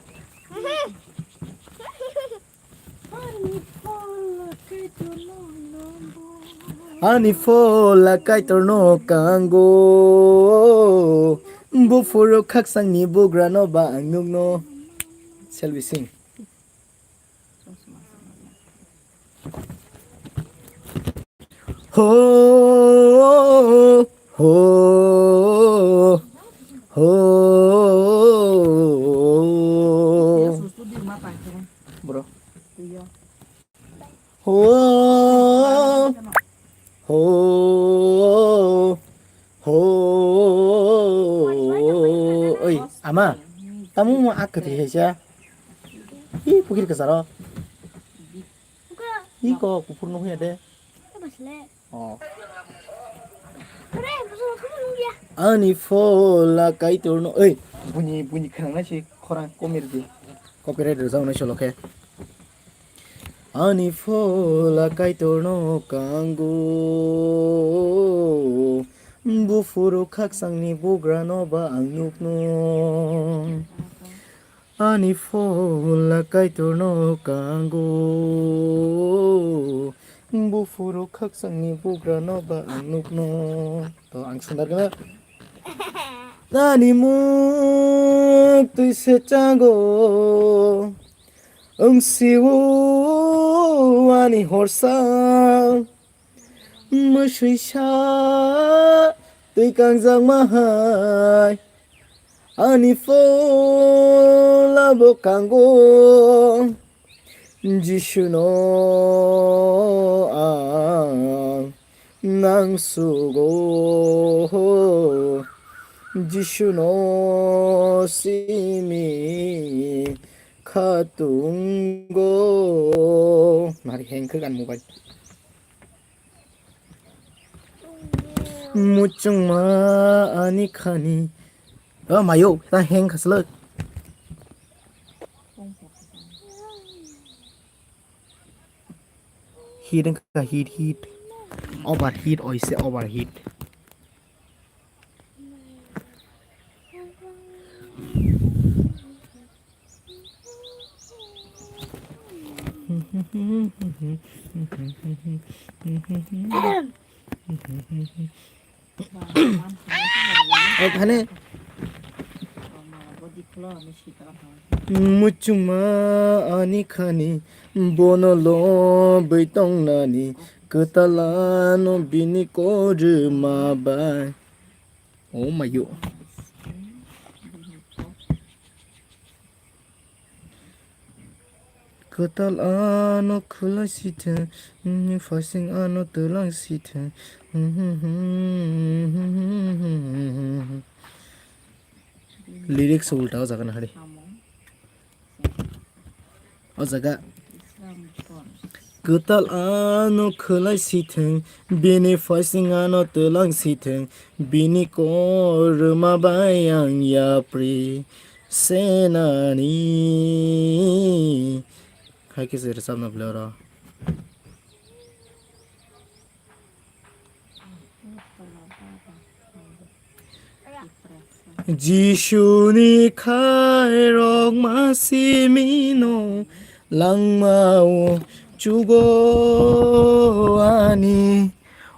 Ani phola Kaitorno kango, buphuru khaksangni bugrano ba ang nukno. Shall we sing? Ho, ho, ho. Bro. Ho, ho, ho. Oi, ama. Tamo mo ak kati hai sa. Ih, pukir kasaro. Ih, ko kuphur no huya de. Oh. Ani phola Kaitorno, ei, buni, buni khwnangnai se khorang komir di. Copyright rwjaknai solo khe. Ani phola Kaitorno kango, buphuru khaksangni bugrano ba ang nukno. Ani phola Kaitorno kango, buphuru khaksangni bugrano ba ang nukno. To ang sundar gana. Ani muk twi se chango, wng siwo ani horsa. Mwswisa twi kangjakma hai ani phola bo kango. Jisuno ang nang sugo, Jisuno simi khatungo. Mari heng khe gan mobile. Muchungma ani khani. O mayo, ta heng khaslak. Hit wngkha hit, hit. Overheat oise overheat. Okhane muchungma ani khani bono lobwi tongnani kwtalano bini korma bai. Oh my God. Kwtal ano khwlai sithwng, fasing ano twlang sithwng. Lyrics ulta o jaga na hari. O jaga. Kwtal ano khwlai sithwng, bini fasing ano twlang sithwng, bini korma bai ang yapri senani. Hai khe se rwchapna bwle oro. Jisuni khairok masimino langmao chugo ani.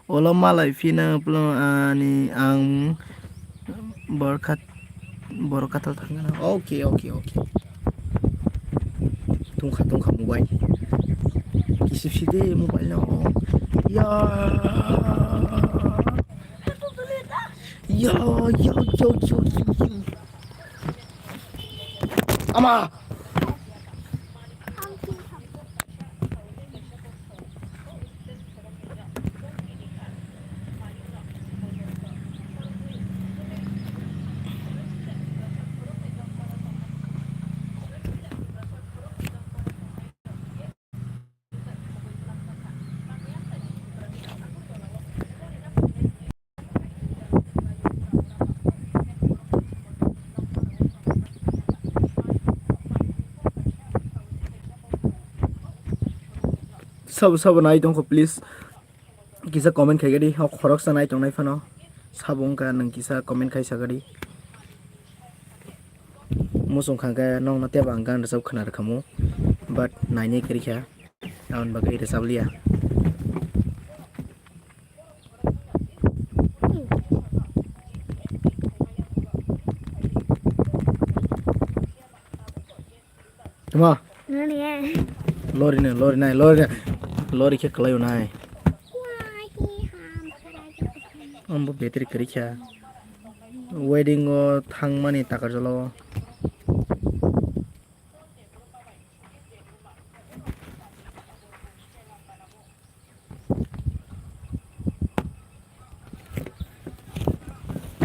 Olo malai phina plo ani ang borkhat borkatal thangna. Okay, okay, okay. Tungkha, tungkha mobile. Kisip side mobile no. Ya. Ya, ya, ya, ya, ya, ya. Ama. Sabo sabo nai tongkho, please kisa comment khaigadi, o khoroksa nai tongnai phano sabo wngkha, nwng kisa comment khai sagadi. Muchung kha khe nokno tebo ang gan rwchap khwna rwkhamu, but nainai kwrwi kha, aboni bagwi rwchap liya. Tama? Nani ya? Lori ne, lori nai, lori nai. Lori khe kwlai nai. Ambo battery kwrwi kha. Wedding o thangmani Takarjala o.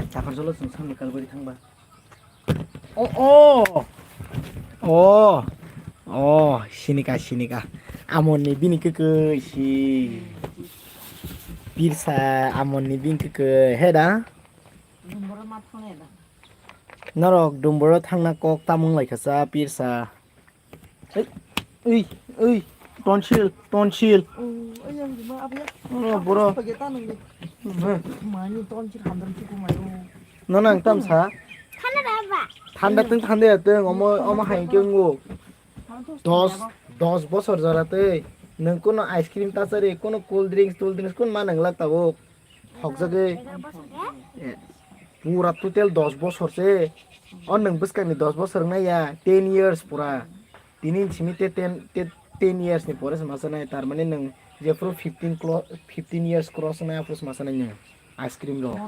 Takarjala chwng samni kalbari thangba. Oh, oh. Oh. Oh, sinika, sinika. Amonni bini kwkwi si. Pirsa amonni bini kwkwi. He da? Norok dumboro thangna kok tamung lai kha cha pirsa. Ei, ei, ei, tonsil, tonsil. Oh, boro. Mani tonsil hamdam chuku mayo. Nono ang tam sa? Thanda da ba? Thanda tong thanda ya tong, omo, omo hai khe wngo. Dos, dos bosor jora tei. Nwng kuno ice cream ta chari, kuno cool drinks, cool drinks, kun ma nwnglak tabuk. Hokjagwi. Eh, pura total dos bosor se. O nwng bwskangni dos bosor wngya, ten years pura. Tini simi te ten, te ten years ni pore se masa nai, tar mane nwng jephuru fifteen clo-, fifteen years cross nai, aphuru se masa nai nwng ice cream rok.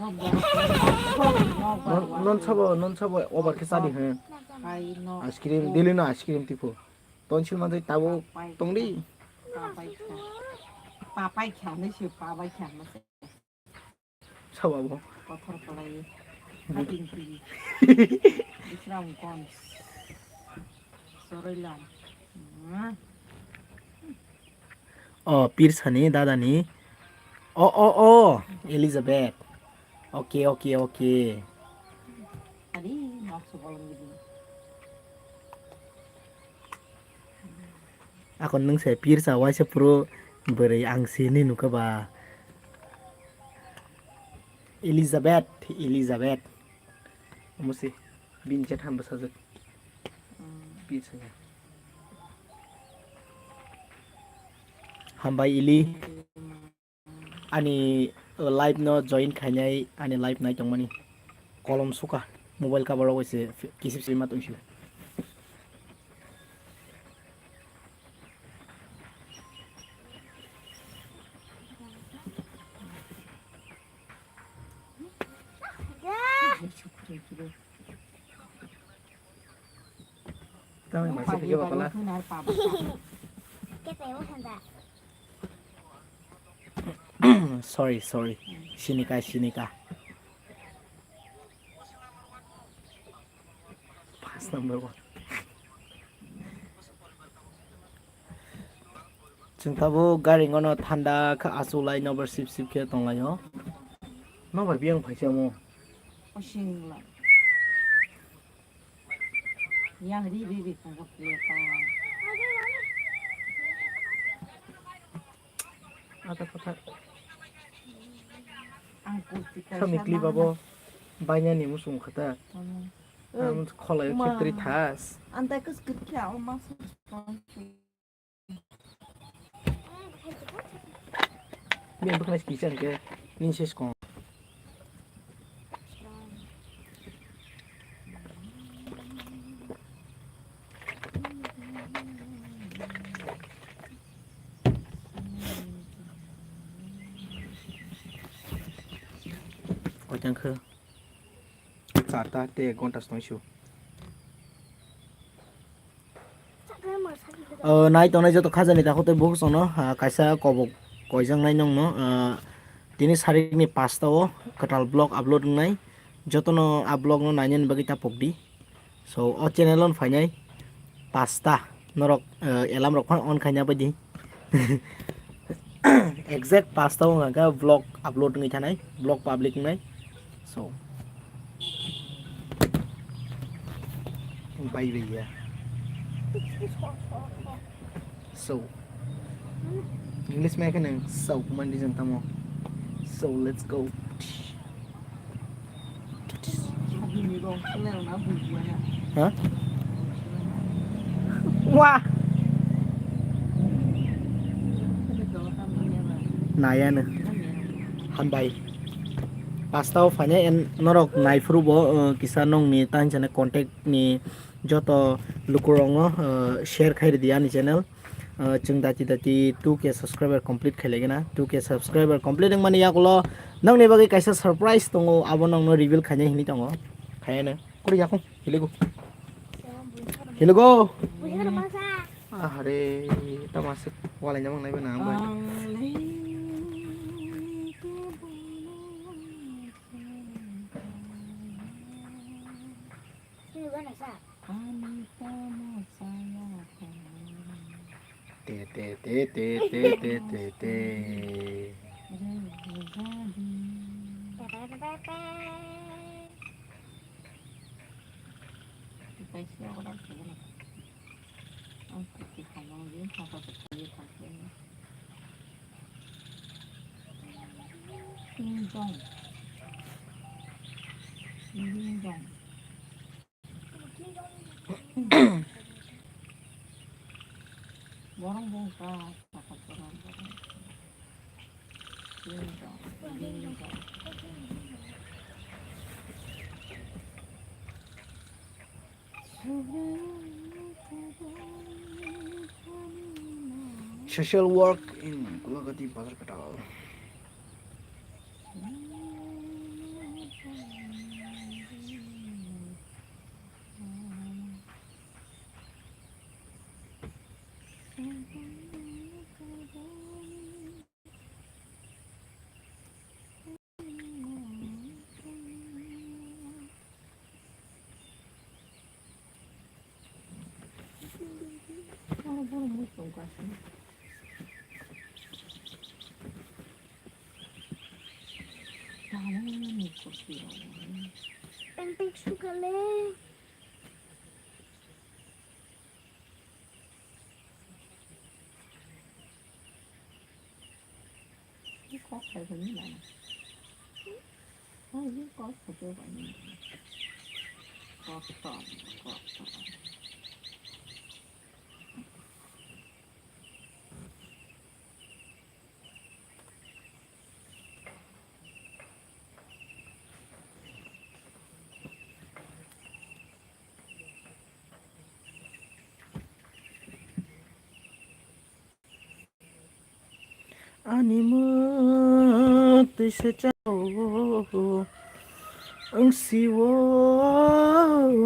Non, non sabo, non sabo over khe chadi he. Ice cream, daily no ice cream tipo. Tonsil manjai tabuk tongdi. Papai kha. Papai kha, nai se papai kha, masa. Sabo abo. Kothor kalai. Hating pili. Bisram kon. Soroilam. Hmm. O, Pirsani, dadani. O, o, o, Elizabeth. Okay, okay, okay. Adi, nok sekolah gitu. Ako nwng se Pirsa waisa phuru bwrwi ang sini nukha ba. Elizabeth, Elizabeth. Omo se bini chat ham bwsajwk. Pirsa ya. Hambai Ili. Ani live no join khainai, ani live nai tongmani kolom suka mobile cover o se kisip sima tongsi. Tamo masa pige bakala. Sorry, sorry. Sinika, sinika. Pass number one. Chwng tabuk gari ngono thanda kha, achuk lai nobar sip sip khe tong lai o. Nobar biyang phaisa mo. Osing lai. Yang ri ri ri thang kha pleta. Ada kotha. Ang kurti ka. Kami kli babo. Banya ni musung khata. Ang kholai khetri thas. Anta kus kit kya o mas. Bini bwkhanai kisa hwnkhe nini se skong. Koitang khe? Charta tei ek ghonta snoisu. O, nai tongnai joto khajani takhuk tei bukhuk songno, ah, kaisa kobok koijaknai nongno, ah, tini sarikni pasta o kwtal vlog upload wngnai. Jotono a vlog no nainani bagwi ta pokdi. So, o channel on phainai pasta norok, eh, alarm rok phano on khaina baidi. Exact pasta wngkha khe vlog upload wngwi thanai, vlog public wngnai. So, bai bai ya. So, English ma khe nang so mandi jang tamo. So, let's go. Ha? Wah. Nayano. Hambai. Pasta o phanya en norok naiphuru bo, uh, kisa nongni tanjani contact ni joto lukurokno, uh, share khai ridi ani channel. Uh, chwng dati dati two K subscriber complete khailai gana. Two K subscriber complete wngmani yagulo nongni bagwi kaisa surprise tongo, abo nongno reveal khainai hinwi tongo. Khayano. Kuri yakung. Hiligo. Hiligo. Ahare, tamasik walai namang naiba na ambai. Ani tamo saya. Te, te, te, te. Ding dong. Ding dong. Borong bongkha, sakha borong borong. Ding dong, ding dong. Social work in Gulagati Bazar Katal. Peng peng sukale. Kok khai kuni mana? Oh, ini kok photo kuni. Kok tom, kok tom. Ani mwtwi se chao, wng sio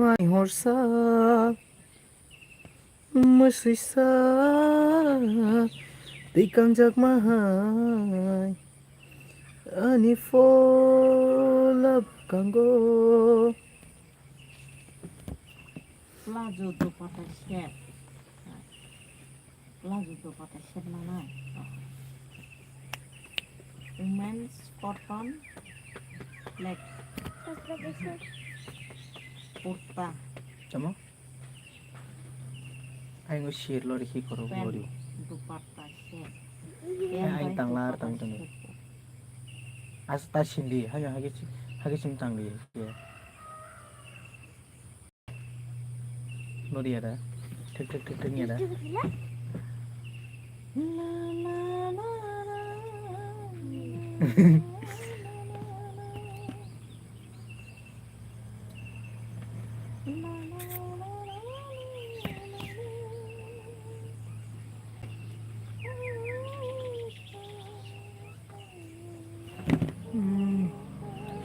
ai horsa. Mwswisa twi kangjak ma hai ani pholap kango. Plazo dupatta set. Plazo dupatta set mana? Women's cotton black kurta. Tamo? Aingo sir lori hi koro pant, bori. Dupatta set. Ai, pant ai, bai tanglar dupatta tang tang. Set. As ta sindi, hayo hagi si, hagi sim tang di. Lori ada. Thik thik thik thik ada. Hmm.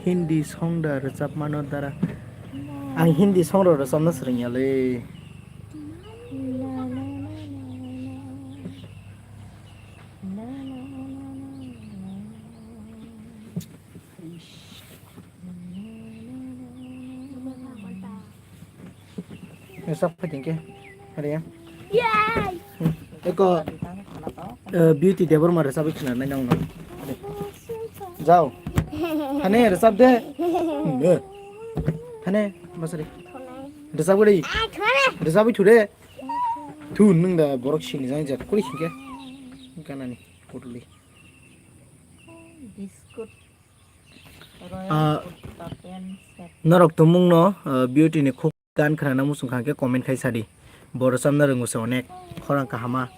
Hindi song da rwchap mano dara. Ang Hindi song rok rwchapna swrwng ya le. Rwchap phai tongkhe. Hariya. Yay! Hmm. Eko, eh, Beauty Debbarma rwchapwi khwnanai nang no. Jao. Hane rwchap de. Hmm, eh. Hane, basari. Rwchap gori. Rwchapwi thu de. Thu nwng da borok sini jang jat kuli hinkhe. Ganani kutuli. Biscuit. Ah, Royal Uttapam set. Norok tumungno, ah, Beauty ni khuk gan khwnana muchung kha khe comment khai sadi. Bo rwchapna rwngo se onek khorang kahama.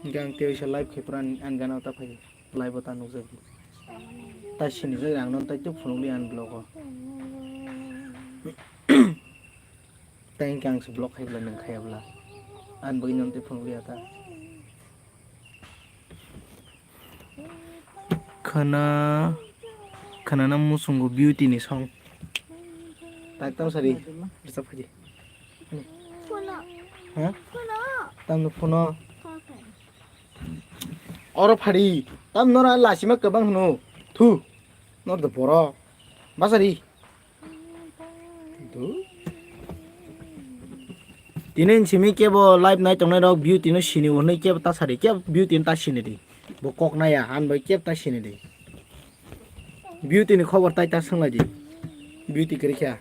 Gang tei oisa live khai pura ang gana ta phai. Live o ta nukjagwi. Ta sinijak ang non tai tei phunukli ani vlog o. Tai hwnkhe ang se vlog khai bwla nwng khaya bwla. Ani bagwi non tei phunukliya ta. Khwna, khwnana muchungo Beauty ni song. Tak tam sari. Rwchap khaidi. Phono. Ha? Phono. Tamno phono. Phono. Oro phari, tam nora lasima kwbang hwno. Thu. Nor do boro. Basari. Thu. Tini simi kebo live nai tongnai rok Beauty no sini hwnwi kebo ta sari, kebo Beauty no ta sini di. Bo kok naya, han bai kebo ta sini di. Beauty ni khobor tai ta swnglai di. Beauty kwrwi kha.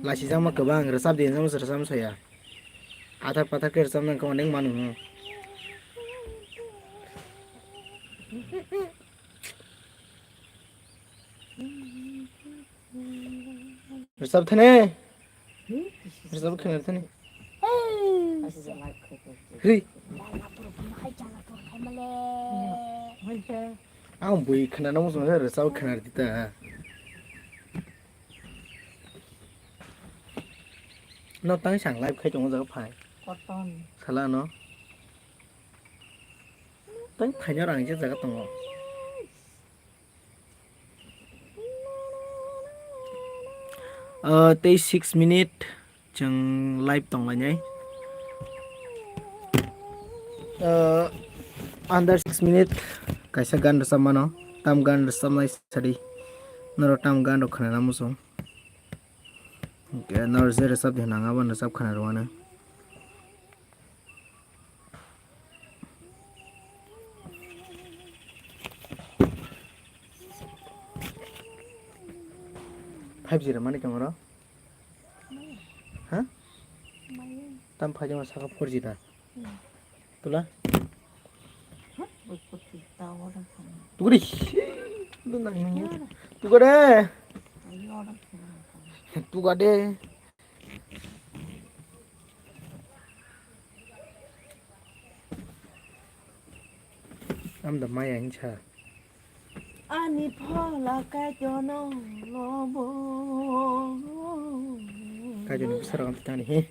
Lasi jama kwbang, rwchap di, jama rwchap saya. Athar pathar khe rwchapna wngkha onek manu. Rwchap thani. Rwchap khwna thani. Hri. Ang bui khwna nang muchung rwchap khwna rwdi ta. No tang sang live khai tongo jaga phai. Koton. Sala no. Tang thaino rang je jaga tongo. Ah, tei six minute chwng live tonglainai. Ah, under six minute kaisa gan rwchap mano. Tam gan rwchapnai sadi. Norok tam gan rok khwnana muchung. Hwnkhe norok je rwchap di hwnna ang abo rwchap khwna rwmano. Five G rwmani tongoro? Ha? Tam five G ma saka four G da? Tula? Tuguri. Tugade. Tugade. Am da maya hinsa. Ani phola kaitorno lobo. Kaitorni bwsarok ang tani he.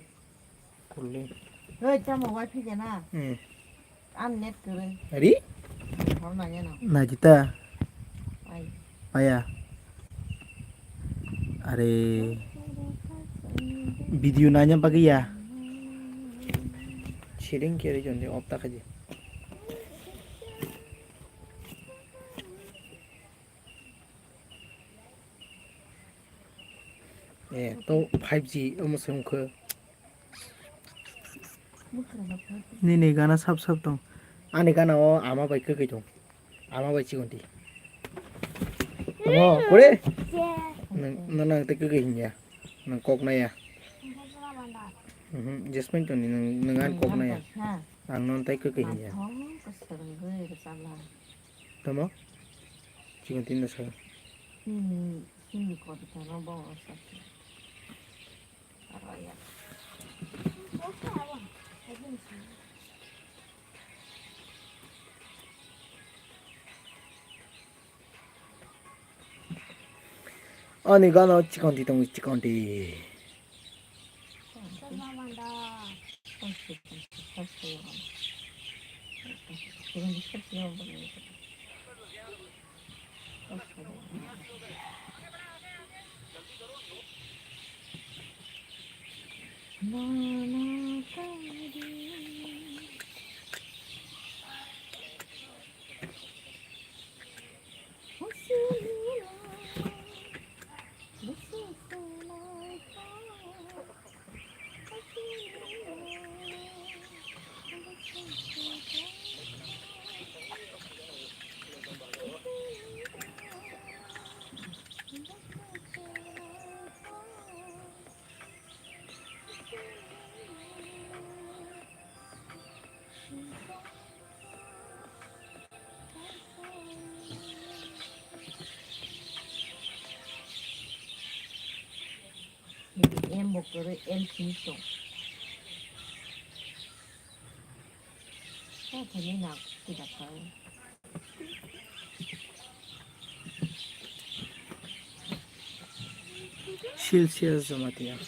Kulli. Hei, tamo wifi gana? Hmm. Ang net kwrwi. Ari? Hor nangya no. Naidi ta? Ai. Aya. Are. Video nanya bagwi ya. Siring kiri jonde opta kaji. Eh, to five G omo se wngkhe. Nini gana sap sap tong. Ani gana o ama bai kwkwi tong. Ama bai chikonti. Tamo, kore? Nang, nang, nang tei kwkwi hinya. Nang kok naya. Mhm, Jasmine toni nang, nang an kok naya. Ang non tei kwkwi hinya. Tamo? Chikonti na sa. Ani gana chikonti tong chikonti. M bo kwrwi L simi tong. Kok thani na tidak tahu. Celsius Jamatia.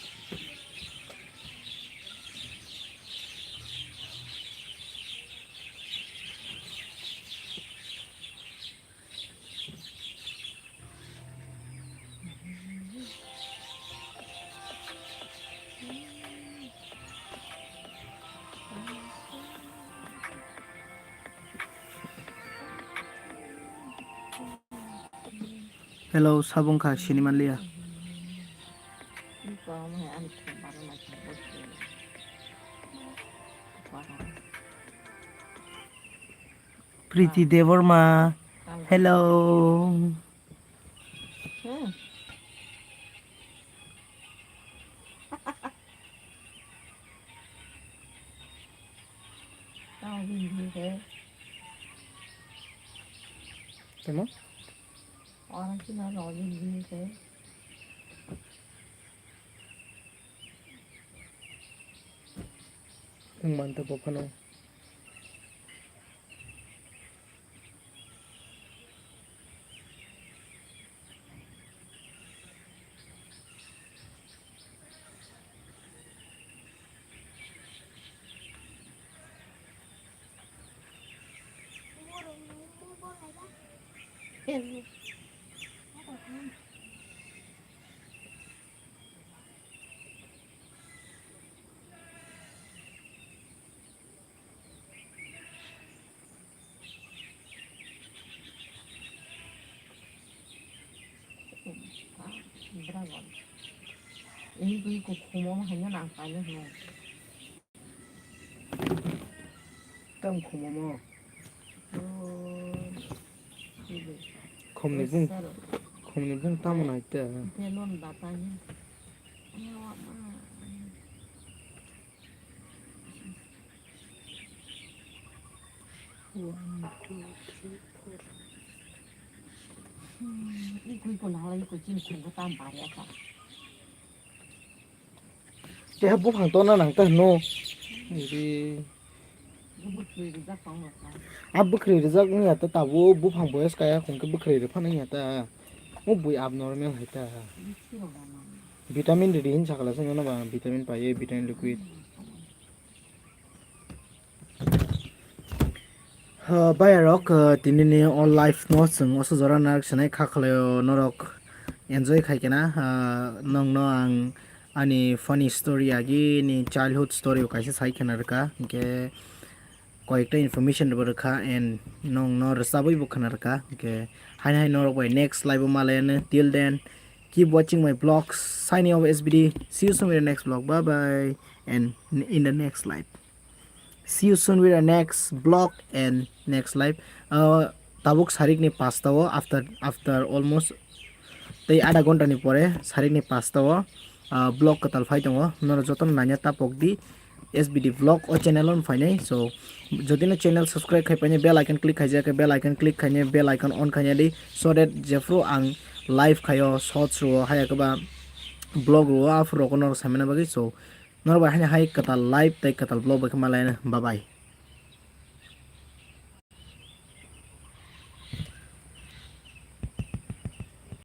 Hello, sabung kha sini manliya. Priti Debbarma. Hello. Tamo? Wng manta bo phano. Dragon. Ini kui kukumo hanya nang kanya no. Tam kukumo. Khomni bung, khomni bung tamo nai ta. Belon batani. One, two, three, four. Hmm, ikui ko nala ikui chini khungo tam bari ata. Keha buphang tona nang ta hino. Iri. Bwkhwrwi rijak tong rok na. A bwkhwrwi rijak wngya ta tabuk buphang boyes kaya khungkhe bwkhwrwi rwphano wngya ta. O bui abnormal hai ta. Bisi rok na. Vitamin ridi hin sakala se nono ba vitamin paye, vitamin liquid. Hmm. Bayarok, tinini o life no chwng oso jora narak sanai kha khlaio norok enjoy khai kena. Nongno ang ani funny story agi ni childhood story o kaisa sai khena rwkha, hinkhe koyekta information bo rwkha and nongno rwchabwi bo khna rwkha, hinkhe haino hai norok bai next live o malayano. Till then, keep watching my vlogs. Signing off, S B D. See you soon with the next vlog. Bye bye and in the next live. See you soon with the next vlog and next live. Tabuk sarikni pasta o, after after almost tei adha ghonta ni pore sarikni pasta o vlog kwtal phai tongo, norok jotono naina tapok di. S B D vlog o channel o phainai. So jodi no channel subscribe khai painai, bell icon click khaijak, bell icon click khainai, bell icon on khainai di, so that jephru ang live khaio, shorts rwo, haya khe ba vlog rwo, aphuru rokno norok saimana bagwi. So norok bai haino hai kwtal live tei kwtal vlog bai khe malaina. Bye bye.